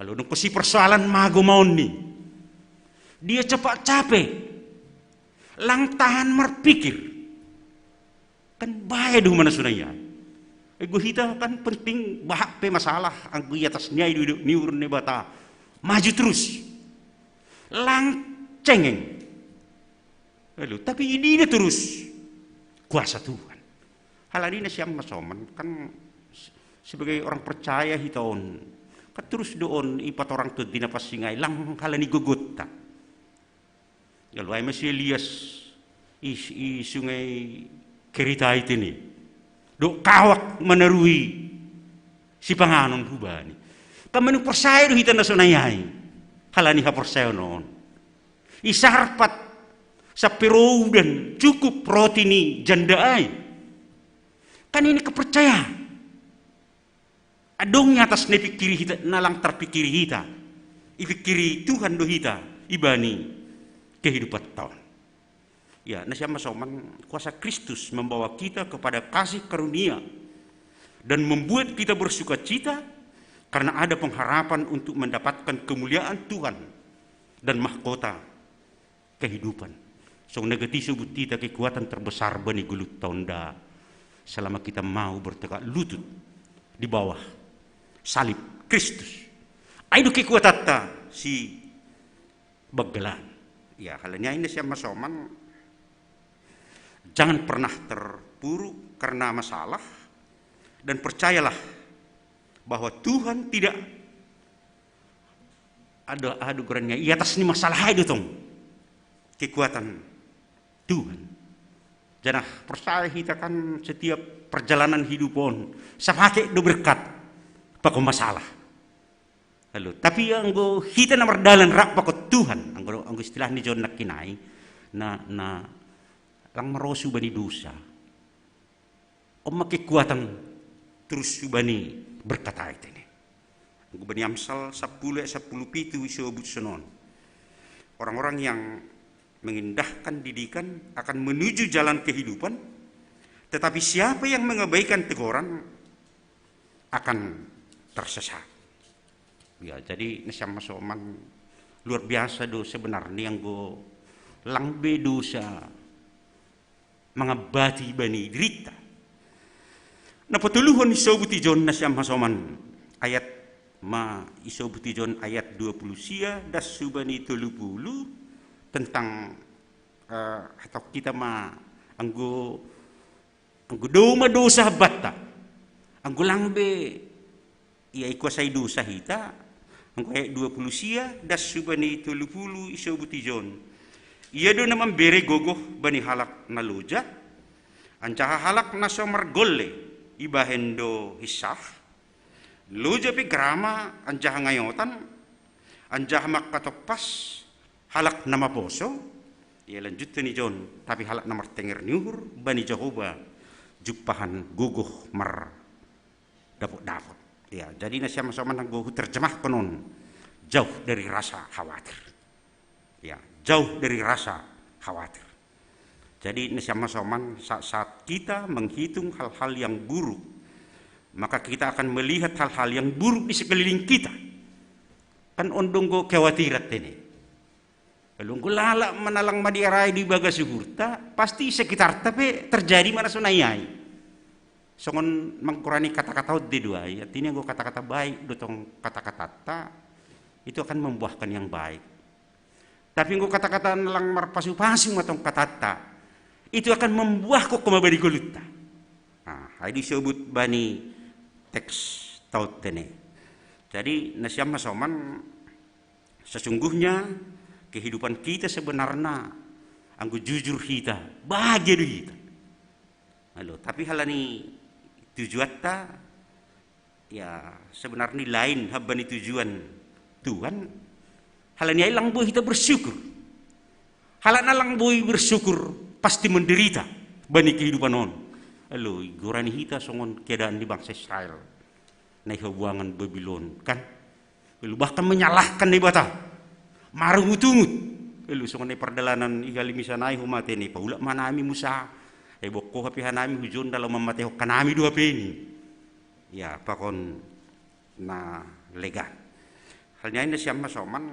Lalu nungkosi persoalan mago maon ni. Dia cepat capek. Lang tahan marpikir. Kan bae do mana sonai ai. Anggo hita kan penting bahat pe masalah, anggo i atas ni ai do niuhur Naibata. Maju terus. Lang cengeng. Lalu, tapi idina terus kuasa Tuhan. Halani nasiam hasoman, kan sebagai orang percaya hita on, kan terus do on ipatorang Tondi Napansing ai, lang halani gogonta. Lalu ai ma si Elias i, i sungai Kerita i tene, dohot kawak manarui sipanganon hubani. Kan manang porsaya do hita na sonai ai, halani haporsayaon on. I sarpat sampe ro udan, cukup roti ni janda ai. Kan ini kepercayaan. Adong i atas na ipikiri hita, na lang tarpikiri hita. Ipikiri Tuhan do hita ibani kehidupanta on. Ya, nasiam hasoman, kuasa Kristus membawa kita kepada kasih karunia dan membuat kita bersukacita karena ada pengharapan untuk mendapatkan kemuliaan Tuhan dan mahkota kehidupan. Song na gati isobut hita kekuatan terbesar bani golutta on da selama kita mau bertekad lutut di bawah salib Kristus. Ai do kekuatatta sibanggalan. Ya, halani ai na sian masoman, jangan pernah terpuruk karena masalah, dan percayalah bahwa Tuhan tidak ada, aduh, gerannya, i atas ni masalah ai do tong kekuatan Tuhan. Janah percaya hita kan setiap perjalanan hidup on, sapake do berkat pakon masalah. Lalu, tapi anggo hita na mardalan rap pakon Tuhan, anggo, anggo istilah ni John nangkin ai, na, na lang marosu bani dosa. On ma kekuatan terus subani berkat ai tene. Anggo bani Amsal sampulu ayat sampulu pitu isobut sonon. Orang-orang yang mengindahkan didikan akan menuju jalan kehidupan, tetapi siapa yang mengabaikan teguran akan tersesat. Ya, jadi na sian masoman, luar biasa do sebenarnya anggo lang be dosa mangambati bani dirita. Na patoluhon isobut i John na sian masoman, ayat ma isobut i John ayat dua puluh sia das subani tolu puluh tentang, eh, atau kita ma anggo, anggo doma dosa batta, anggo lang be ia ikuasai dosa hita, anggo ayat dua puluh sia das subani tolu puluh isobut i John. Ia do na mambere gogoh bani halak na loja, anjaha halak na so margolle ibahen do hinsah, loja pe grama anjaha ngayotan, anjaha mangkatompas halak na maposo. Ia lanjutta ni John, tapi halak na martenger ni uhur bani Jahowa jumpahan gogoh mar dapot-dapot. Ya, jadi na sian masoman anggo huterjemahkon on, jauh dari rasa khawatir. Ya, jauh dari rasa khawatir. Jadi na sian masoman, saat-saat kita menghitung hal-hal yang buruk, maka kita akan melihat hal-hal yang buruk di sekeliling kita. Kan on do anggo kekhawatiran tene. Lalu anggo lalap manalang madiarai di bagas uhurta, pasti sekitarta pe terjadi ma na sonai ai. Songon mangkorani kata-kata on de do ai, artinya anggo kata-kata baik do tong kata-katatta, itu akan membuahkan yang baik. Tapi anggo kata-kata na lang marpasu-pasu ma tong katatta, itu akan membuahkon homa bani golutta. Nah, ai disobut bani teks taut tene. Jadi na sian masoman, sesungguhnya kehidupan kita sebenarnya anggo jujur hita, bahagia do hita. Lalu, tapi halani tujuanta, ya, sebenarnya lain hamba ni tujuan Tuhan. Halani ai lang boi hita bersyukur. Halak na lang boi bersyukur pasti menderita bani kehidupan on. Lalu, igorani hita songon keadaan ni bangsa Israel na i habuangan Babilon, kan? Lalu bahkan menyalahkan Naibata, marungut-ungut. Lalu songon na i pardalanan i Galimisan ai, humate ni paulak ma hanami Musa, ai bokko hape hanami hujon da laho mamatehon hanami do hape ni. Ya, pakon na legan. Halani ai na sian masoman,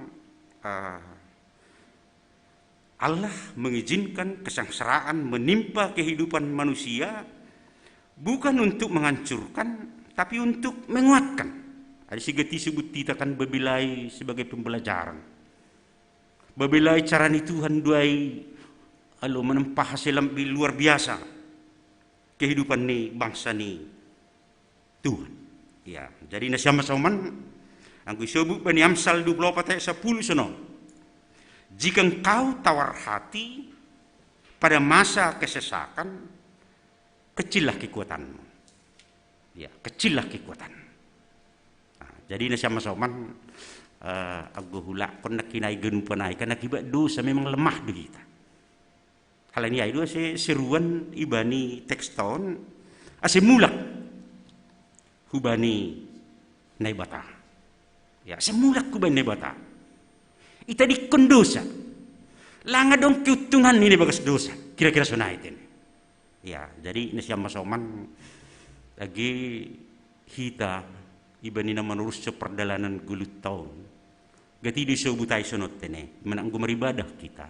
eh, Allah mengizinkan kesengsaraan menimpa kehidupan manusia bukan untuk menghancurkan, tapi untuk menguatkan. Ada sigati sebut kita kan bebelai sebagai pembelajaran. Bebelai cara ni Tuhan do ai, alu menempa hasil luar biasa kehidupan ni bangsa ni Tuhan. Ya, jadi na sian masoman, anggo isobut bani Amsal dua puluh opat ayat sampulu sonon. Jika engkau tawar hati pada masa kesesakan, kecillah kekuatanmu. Ya, kecillah kekuatanmu. Nah, jadi na sian masoman, eh, anggo hulakkon nangkin ai ganupan ai, kan akibat dosa memang lemah do hita. Halani ai do ase seruan ibani teks taon, ase mulak hubani Naibata. Ya, ase mulak hubani Naibata. Itadikkon dosa. Lang adong keuntungan ni na ibagas dosa. Kira-kira sonai tene. Ya, jadi na sian masoman, age hita ibani na manurus so pardalanan golutta on. Gati do isobut ai sonon tene, manang anggo maribadah kita,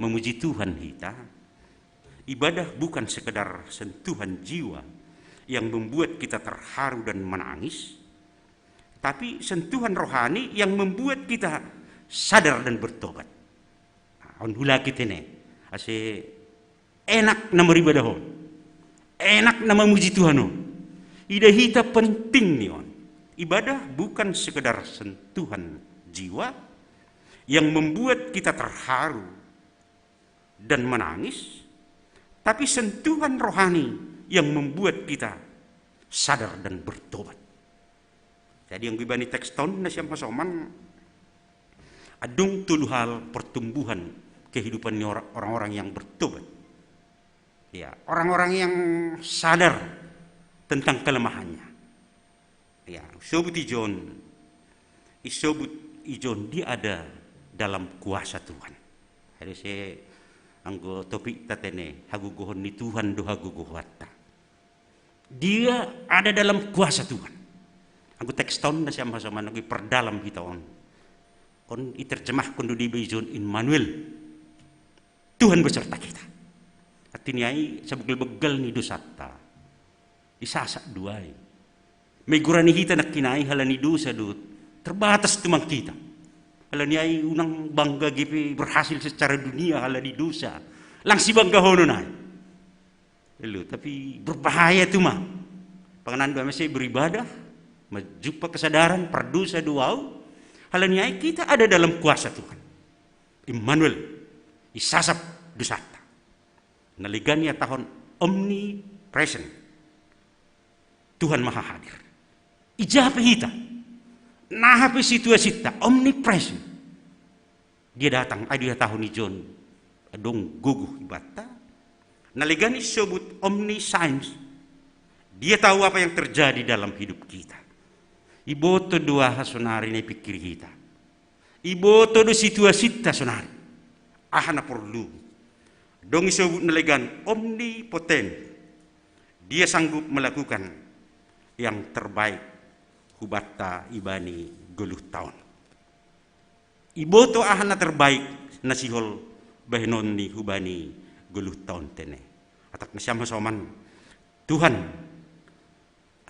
memuji Tuhan kita, ibadah bukan sekedar sentuhan jiwa yang membuat kita terharu dan menangis, tapi sentuhan rohani yang membuat kita sadar dan bertobat. Nah, on hula kita ne, ase enak na maribadahon, enak na mamuji Tuhan on. Ida hita penting ni on. Ibadah bukan sekedar sentuhan jiwa yang membuat kita terharu dan menangis, tapi sentuhan rohani yang membuat kita sadar dan bertobat. Jadi yang gibani teks ton na siam hasoman, adong tolu hal pertumbuhan kehidupan ni orang-orang yang bertobat. Ya, orang-orang yang sadar tentang kelemahannya. Ya, isobut i John, isobut i John dia ada dalam kuasa Tuhan. Jadi saya anggo topik ta tene, hagogohon ni Tuhan do hagogohonta. Dia ada dalam kuasa Tuhan. Anggo teks ton na siam hasoman anggo iperdalam hita on. On iterjemahkon do diba i John Immanuel. Tuhan beserta kita. Artinya i sabegal-begal ni dosanta isasak do ai. Meguran ni hita nangkin i halani dosa do terbatas tumang kita. Halani i unang bangga gabe berhasil secara dunia halani dosa. Lang sibanggahonon ai. Elo, tapi berbahaya tu ma. Panganan do mese beribadah, majumpa kesadaran, pardosa do au. Halani i kita ada dalam kuasa Tuhan. Immanuel, isasap dosanta. Na legan ihatahon omnipresent. Tuhan maha hadir. Ija pe hita. Naha pe situasinta, omnipresent. Dia datang, ai do ihatahon i John. Adong gogoh ibanta. Na legan isobut omniscience. Dia tahu apa yang terjadi dalam hidup kita. Iboto do aha sonari na ipikir hita. Iboto do situasinta sonari. Aha na porlu. Adong isobut na legan omnipotent. Dia sanggup melakukan yang terbaik hubanta ibani goluhta on. Iboto aha na terbaik na sihol bahenon ni hubani goluhta on tene. Atap na siam hasoman. Tuhan,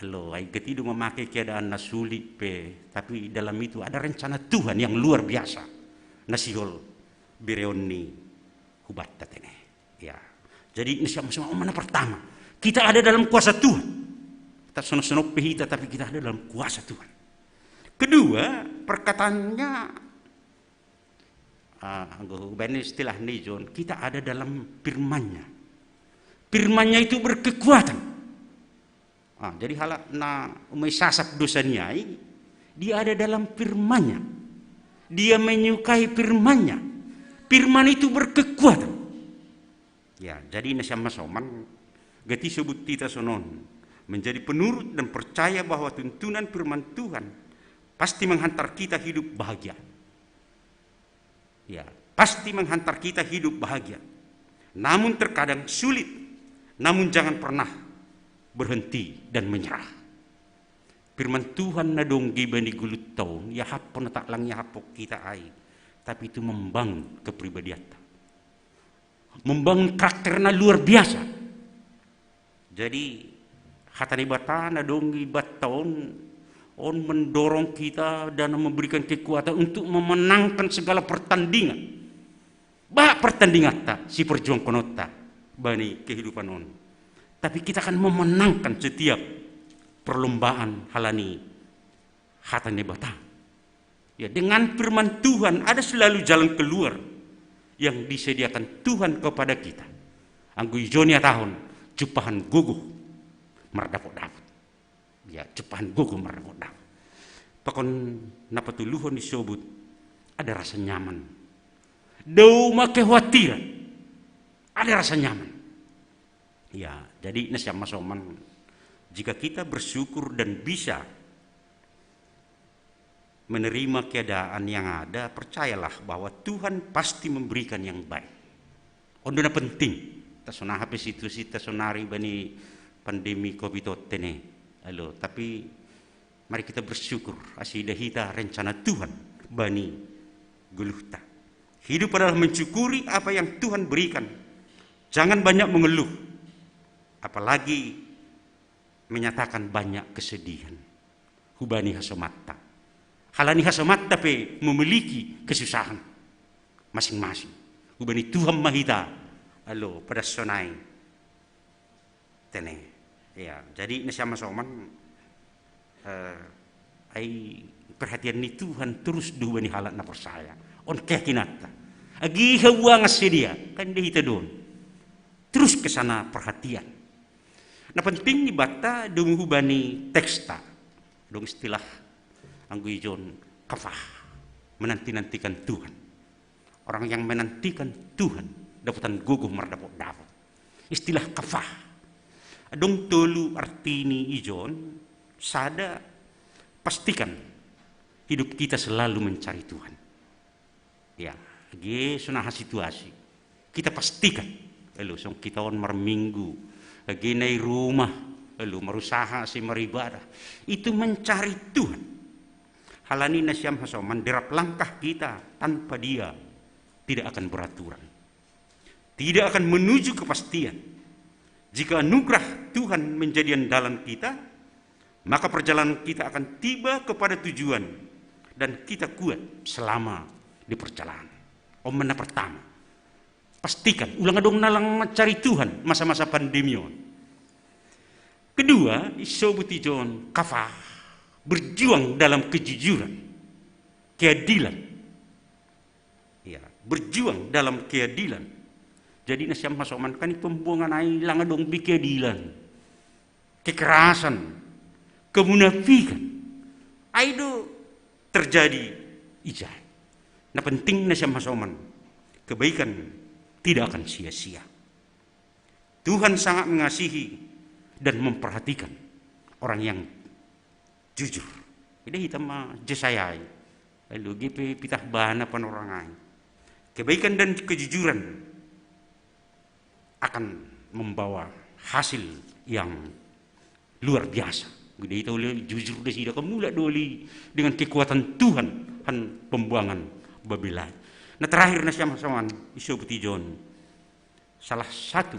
elo, ai gati do mamake keadaan na sulit pe, tapi dalam itu ada rencana Tuhan yang luar biasa. Na sihol bereon ni hubanta tene. Ya. Jadi na siam hasoman, oman na pertama, kita ada dalam kuasa Tuhan. Kita sono-sono pe hita, tapi kita ada dalam kuasa Tuhan. Kedua, perkataannya, ah, anggo hubaen istilah ni John, kita ada dalam firman-Nya. Firman-Nya itu berkekuatan. Ah, jadi halak na umasap dosa ni ai, dia ada dalam firman-Nya. Dia menyukai firman-Nya. Firman itu berkekuatan. Ya, jadi na siam hasoman, gati isobut hita sonon, menjadi penurut dan percaya bahwa tuntunan firman Tuhan pasti menghantar kita hidup bahagia. Ya, pasti menghantar kita hidup bahagia. Namun terkadang sulit, namun jangan pernah berhenti dan menyerah. Firman Tuhan na dong giba ni goluhta on, iahapon atap lang iahapon hita ai, tapi itu membangun kepribadianta. Membangun karakter na luar biasa. Jadi, hata ni Debata na dong ibanta on, on mendorong kita dan memberikan kekuatan untuk memenangkan segala pertandingan. Bah pertandinganta, siperjuangkononta bani kehidupan on. Tapi kita akan memenangkan setiap perlombaan halani hata ni Debata. Ya, dengan firman Tuhan ada selalu jalan keluar yang disediakan Tuhan kepada kita. Anggo i John ihatahon, jumpahan gogoh mardapot-dapot. Ya, jumpahan gogoh mardapot-dapot. Pakon na patoluhon isobut, ada rasa nyaman. Dao ma kekhawatiran. Ada rasa nyaman. Ya, jadi na siam hasoman, jika kita bersyukur dan bisa menerima keadaan yang ada, percayalah bahwa Tuhan pasti memberikan yang baik. On do na penting, tasonaha pe situasi tasonari bani pandemi covid on tene. Alo, tapi mari kita bersyukur, asa ida hita rencana Tuhan bani goluhta. Hidup adalah mensyukuri apa yang Tuhan berikan. Jangan banyak mengeluh, apalagi menyatakan banyak kesedihan. Hubani hasomatta. Halani hasomatta pe memiliki kesusahan masing-masing. Hubani Tuhan ma hita, alo, pada sonai. Tene. Ya, jadi nasiam hasoman, eh, ai perhatian ni Tuhan terus do hubani halak na porsaya. On keyakinanta. Agi habuangan sedia, kan de hita don. Terus ke sana perhatian. Na penting ni banta domu hubani teksta. Dong istilah anggo ijon kafah. Menanti-nantikan Tuhan. Orang yang menantikan Tuhan dapotan gogoh mardapot-dapot. Istilah kafah. Adong tolu artini ijon, sada, pastikan hidup kita selalu mencari Tuhan. Ya, age so naha situasi. Kita pastikan, elo, song kita on marminggu, age na i rumah, elo, marusaha ase maribadah. Itu mencari Tuhan. Halani nasiam hasoman, derap langkah kita tanpa Dia tidak akan beraturan. Tidak akan menuju kepastian. Jika anugerah Tuhan menjadi andalan kita, maka perjalanan kita akan tiba kepada tujuan dan kita kuat selama di perjalanan. On ma na pertama, pastikan ulang adong na lang mencari Tuhan masa-masa pandemi on. Kedua, isobut ijon kafah, berjuang dalam kejujuran, keadilan. Ya, berjuang dalam keadilan. Jadi nasiam hasoman, kan i pembuangan ai lang adong be keadilan. Kekerasan, kemunafikan. Ai do terjadi ijai. Na penting nasiam hasoman, kebaikan tidak akan sia-sia. Tuhan sangat mengasihi dan memperhatikan orang yang jujur. Ida hita ma Jesaya i. Lalu G P pitah bana panorang ai. Kebaikan dan kejujuran akan membawa hasil yang luar biasa. Ida hita uli jujur, ida sida kemula doli dengan kekuatan Tuhan han pembuangan Babel ai. Na terakhir nasiam hasoman, isobut ijon salah satu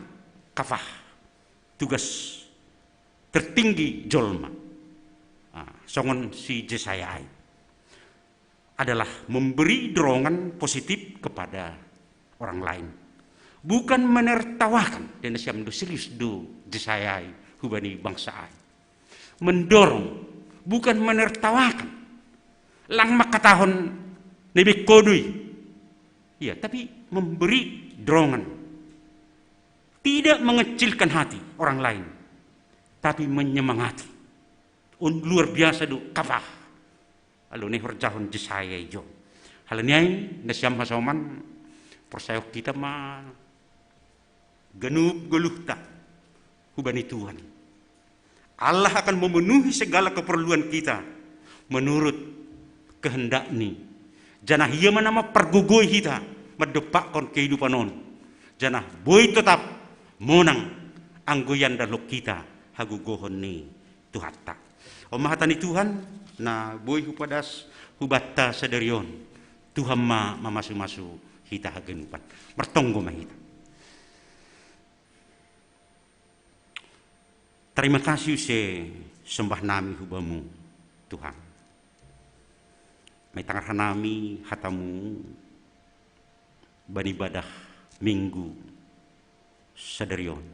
kafah, tugas tertinggi jolma. Ah, songon si Jesaya ai adalah memberi dorongan positif kepada orang lain. Bukan menertawakan, dan nasiam do serius do Jesaya ai hubani bangsa ai. Mendorong, bukan menertawakan. Lang mangkatahon na i be ho do i. Iya, tapi memberi dorongan. Tidak mengecilkan hati orang lain, tapi menyemangati. On luar biasa do kafah. Alo, na i horjahon Jesaya ijon. Halani ai nasiam hasoman, porsaya hita ma ganup goluhta hubani Tuhan. Allah akan memenuhi segala keperluan kita menurut kehendak-Ni. Janah Ia ma na mampargogoi hita mandompakkon kehidupan on. Janah boi totap monang anggo iandalhon hita hagogohon ni Tuhanta. On ma hata ni Tuhan na boi hupadas hubanta sadari on. Tuhan ma mamasumasu hita haganupan. Martonggo ma hita. Terima kasih use sombah nami hu Bamu, Tuhan. Maitangar hanami hata-Mu bani ibadah Minggu sadari on.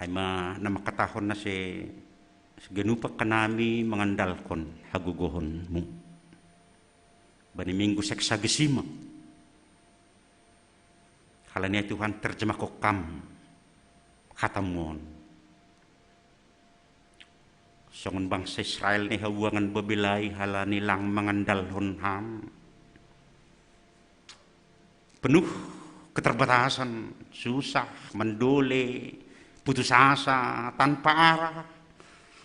Ai ma na mangkatahon ase ganup angka nami mangandalhon hagogohon-Mu bani Minggu Sexagesima. Halani ai Tuhan, terjemahkon Kam hata-Mu on. Songon bangsa Israel na i habuangan Babel ai, halani lang mangandalhon Ham. Penuh keterbatasan, susah, mandole, putus asa, tanpa arah,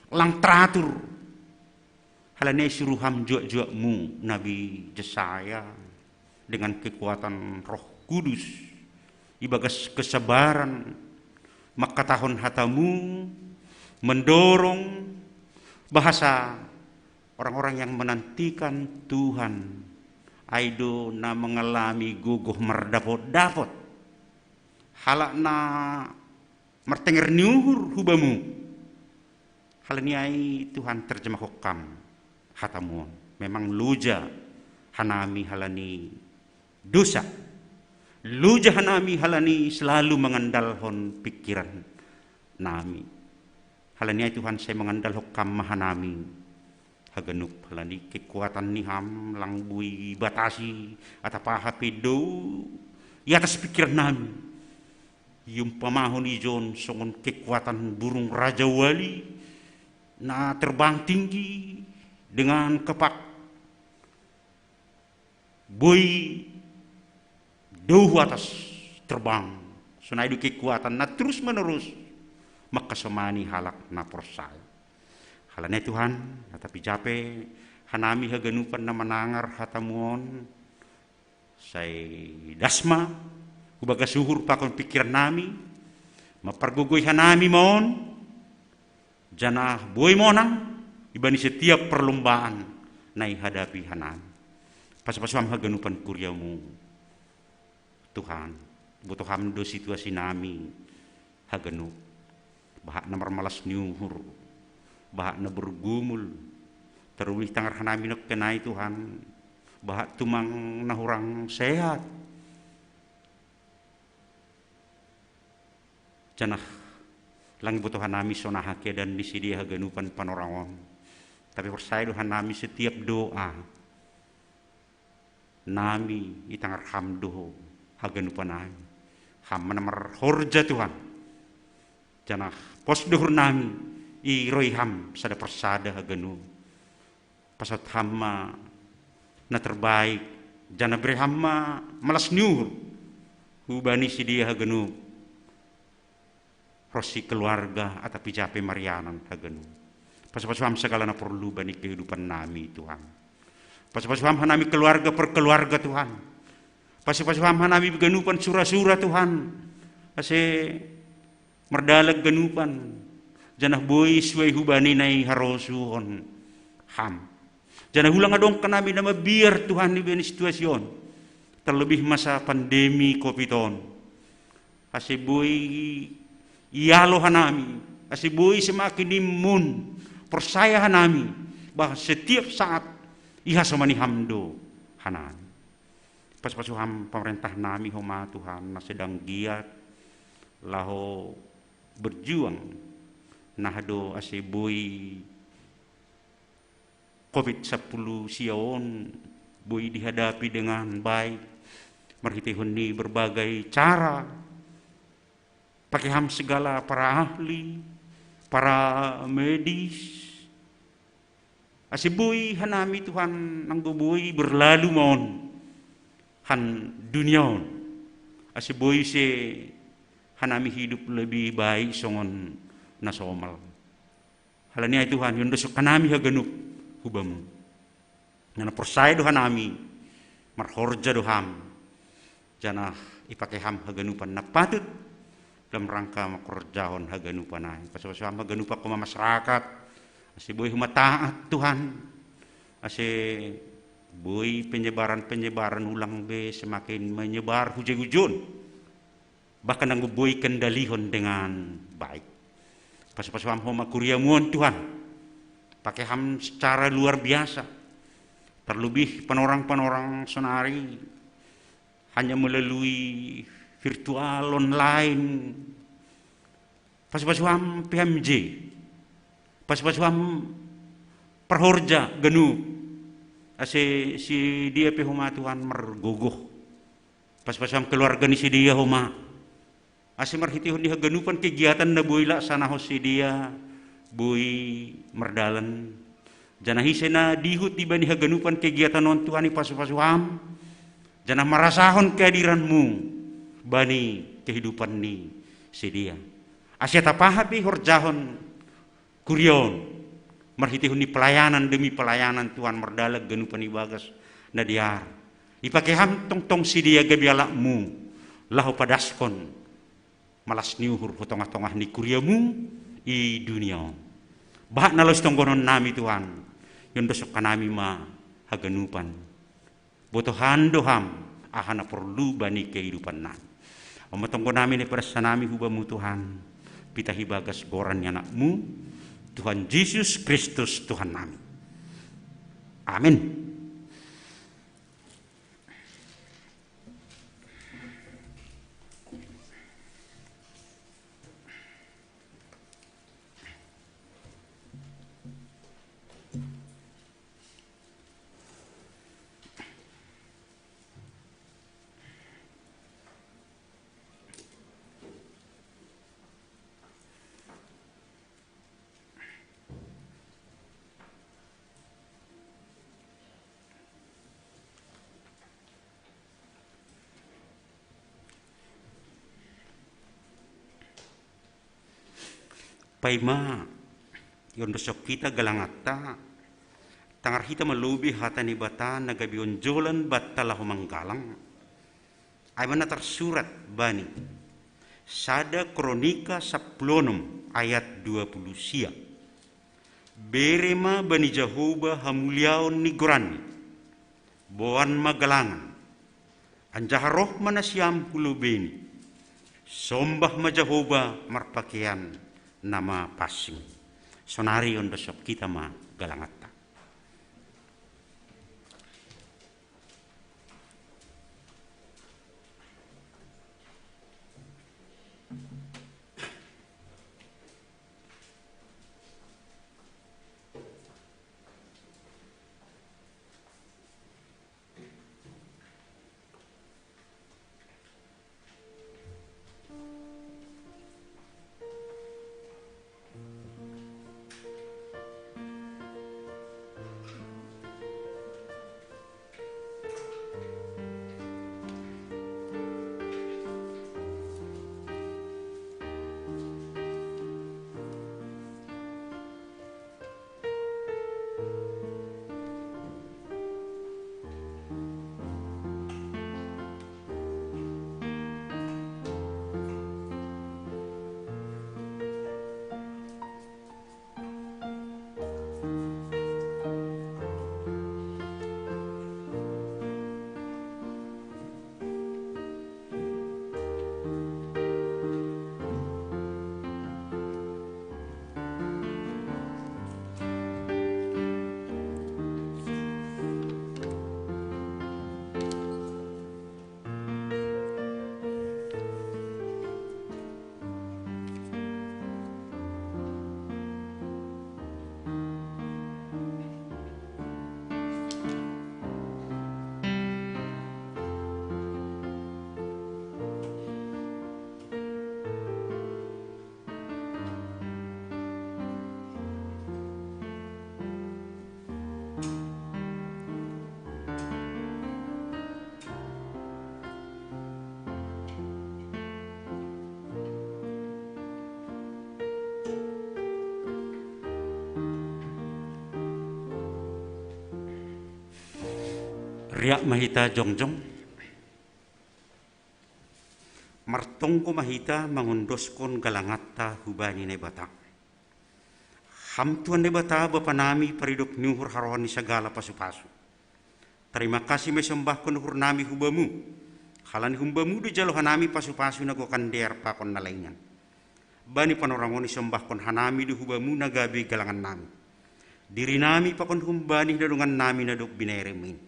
lang teratur. Halani ai suru Ham juak-juak-Mu, Nabi Jesaya, dengan kekuatan Roh Kudus, ibagas kesabaran, mangkatahon hata-Mu, mendorong bahasa Orang-orang yang menantikan Tuhan, ai do na mengalami gogoh mardapot-dapot. Halak na martenger ni uhur hu bamu. Halani ai Tuhan terjemahkon kam hatamu on. Memang loja hanami halani dosa. Loja hanami halani selalu mengandalhon pikiran nami. Halani ai Tuhan sai mengandalhon kam ma hanami haganup, halani kekuatan ni ham lang boi batasi atap aha pe do i atas pikiran nami. Iumpamahon ijon songon kekuatan burung rajawali na terbang tinggi dengan kepak boi do hu atas terbang. Sonai do kekuatan na terus menerus mangkasomani halak na porsaya. Halani ai Tuhan, na tapi jape hanami haganupan na manangar hatamu on, sai das ma hu bagas uhur pakon pikiran nami, mampargogoi hanami ma on, janah boi monang ibani setiap perlombaan na ihadapi hanami. Pasu-pasu ham haganupan kuriamu, Tuhan. Boto ham do situasi nami haganup, bahat na marmalas ni uhur, bahat na bergumul, terlebih tangar hanami nangkin ai Tuhan, bahat tumang na hurang sehat. Janah lang iboto hanami sonaha keadaan ni sidea haganupan panorang on. Tapi porsaya do hanami setiap doa nami itangar ham do haganupan ai. Ham ma na marhorja Tuhan. Janah pos do uhur nami, iroi ham sada porsada haganup. Pasaut ham ma na terbaik, janah bere ham ma malas ni uhur hubani sidea haganup. Ronsi keluarga atap i jape marianan haganup. Pasu-pasu ham sagala na porlu bani kehidupan nami Tuhan. Pasu-pasu ham hanami keluarga per keluarga Tuhan. Pasu-pasu ham hanami ganupan sura-sura Tuhan. Ase mardalan ganupan, janah boi suai hubani na iharosuhon ham. Janah ulang adong hanami na mabiar Tuhan ibani situasi on, terlebih masa pandemi covid on. Ase boi ialo hanami, ase boi semakin imun porsaya hanami, bah setiap saat ihasomani ham do hanami. Pasu-pasu ham pamarentah nami homa Tuhan na sedang giat laho berjuang, nah do ase boi covid sampulu sia on boi dihadapi dengan baik marhiteihon ni berbagai cara. Pake ham segala para ahli, para medis, ase boi hanami Tuhan anggo boi berlalu ma on han dunia on, ase boi se hanami hidup lebih baik songon na somal. Halani ai Tuhan, iondoshon hanami haganup hu Bamu. Na porsaya do hanami, marhorja do Ham, janah ipake Ham haganupan na patut dalam rangka mangkorjahon haganupan ai. Pasu-pasu Ham haganupan homa masyarakat, ase boi homa taat Tuhan, ase boi penyebaran-penyebaran ulang be semakin menyebar hujai-hujon, bahkan anggo boi kendalihon dengan baik. Pasu-pasu Ham homa kuriamu on Tuhan, pake Ham secara luar biasa, terlebih panorang-panorang sonari hanya melalui virtual online. Pasu-pasu Ham P M J, pasu-pasu Ham parhorja ganup, ase sidea pe homa Tuhan margogoh. Pasu-pasu Ham keluarga ni sidea homa, ase marhiteihon ni haganupan kegiatan na boi laksanahon sidea boi mardalan. Janah ise na dihut ibani haganupan kegiatan on Tuhan ipasu-pasu Ham, janah marasahon kehadiran-Mu bani kehidupan ni sidea. Ase atap aha pe ihorjahon kuria on, marhiteihon ni pelayanan demi pelayanan Tuhan mardalan ganupan ibagas na dear. Ipake Ham tongtong sidea gabe alat-Mu, laho padaskon malas ni uhur hu tongah-tongah ni kuria-Mu i dunia on. Bahat na laos tonggonon nami Tuhan, Iondosok hanami ma haganupan. Botohan do Ham aha na porlu bani kehidupan nami. On ma tonggo nami na ipadas hanami hu Bamu Tuhan, pitah ibagas goran ni Anak-Mu, Tuhan Jesus Kristus Tuhan nami. Amin. Paima iondosok hita galanganta, tangar hita ma lobei hata ni Debata na gabe onjolan banta laho manggalang. Ai ma na tarsurat bani sada Kronika sampulu onom ayat dua pulu sia. Bere ma bani Jahowa hamuliaon ni goranni. Boan ma galangan, anjaha roh ma nasiam hu lobeini. Sombah ma Jahowa marpakeian na mapansing. Sonari iondosok hita ma galanganta. Riap ma hita jongjong. Martonggo ma hita mangondoskon galanganta hubani Naibata. Ham Tuhan Naibata, Bapa nami, paridop ni uhur, harohan ni sagala pasupasu. Tarima kasih ma isombahkon uhur nami hu Bamu. Halani hum Bamu do jalo hanami pasupasu na gokan dear pakon na laingan. Bani panorang on isombahkon hanami do hu Bamu na gabe galangan nami. Diri nami pakon hum bani na dongan nami na dob binereMu in.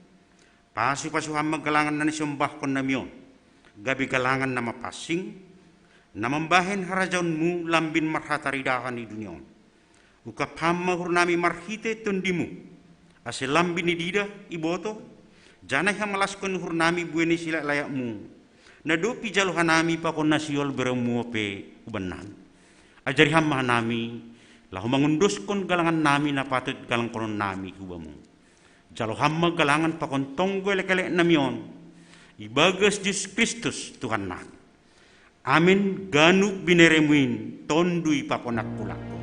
Pasupasu Ham ma galangan na nisombahkon nami on, gabe galangan na mapansing, na mambahen harajaonMu lambin marhataridahan i dunia on. Ungkap Ham ma uhur nami marhite TondiMu, ase lambin ididah, ibotoh, janah ihamalaskon uhur nami buei ni silayak-layakMu, na dob ijalo hanami pakon na sihol berenMu ope hubannami. Ajari Ham ma hanami, laho mangondoskon galangan nami na patut galangkonon nami hu Bamu. Jalo Ham ma galangan pakon tonggo elekelek nami on, ibagas Jesus Kristus Tuhan nami. Amin. Ganup binereMu in tondui pakon angkulangku.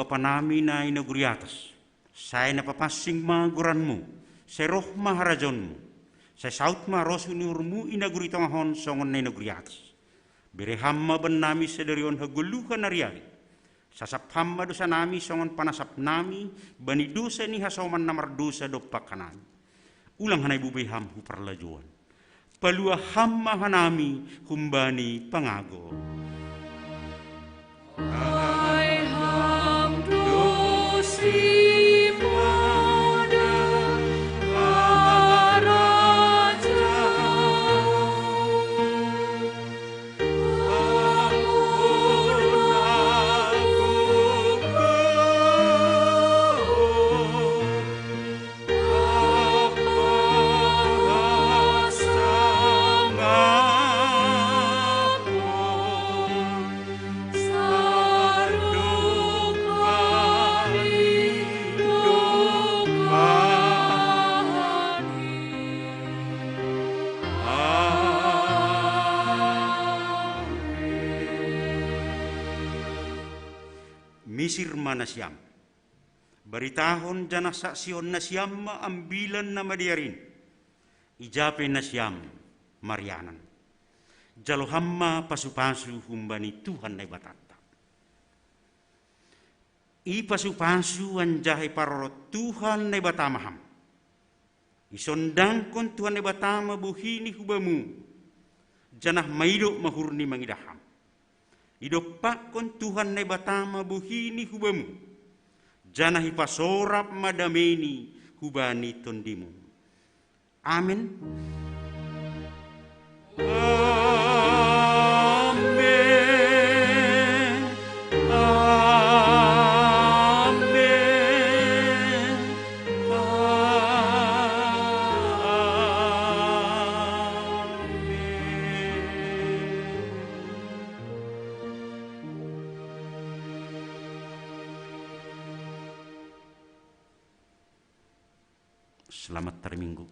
Bapa nami na i nagori atas, sai na papansing ma goranmu, sai roh ma harajaonmu, sai saut ma rosu ni uhurmu i nagori tongah on songon na i nagori atas. Bere Ham ma bannami sadari on hagoluhan ari-ari. Sasap Ham ma dosanami songon panasap nami bani dosa ni hasoman na mardosa dompak hanami. Ulang hanami bubai Ham hu parlajouan. Palua Ham ma hanami humbani pangago. Ai Ham do sipata harajaon. Misir ma nasiam. Baritahon janah saksihon nasiam ma Ambilan Namadear in. Ija pe nasiam marianan. Jalo Ham ma pasu-pasu humbani Tuhan Naibatanta. Ipasu-pasu anjaha iparorot Tuhan Naibata ma Ham. Isondangkon Tuhan Naibata ma bohi ni hubamu, janah maidop ma uhurni mangidah Ham. Idompakkon Tuhan Naibata ma bohi ni hubamu, janah ipasorap ma dameini hubani tondimu. Amen. Amen. Amen. Amen. Selamat hari Minggu.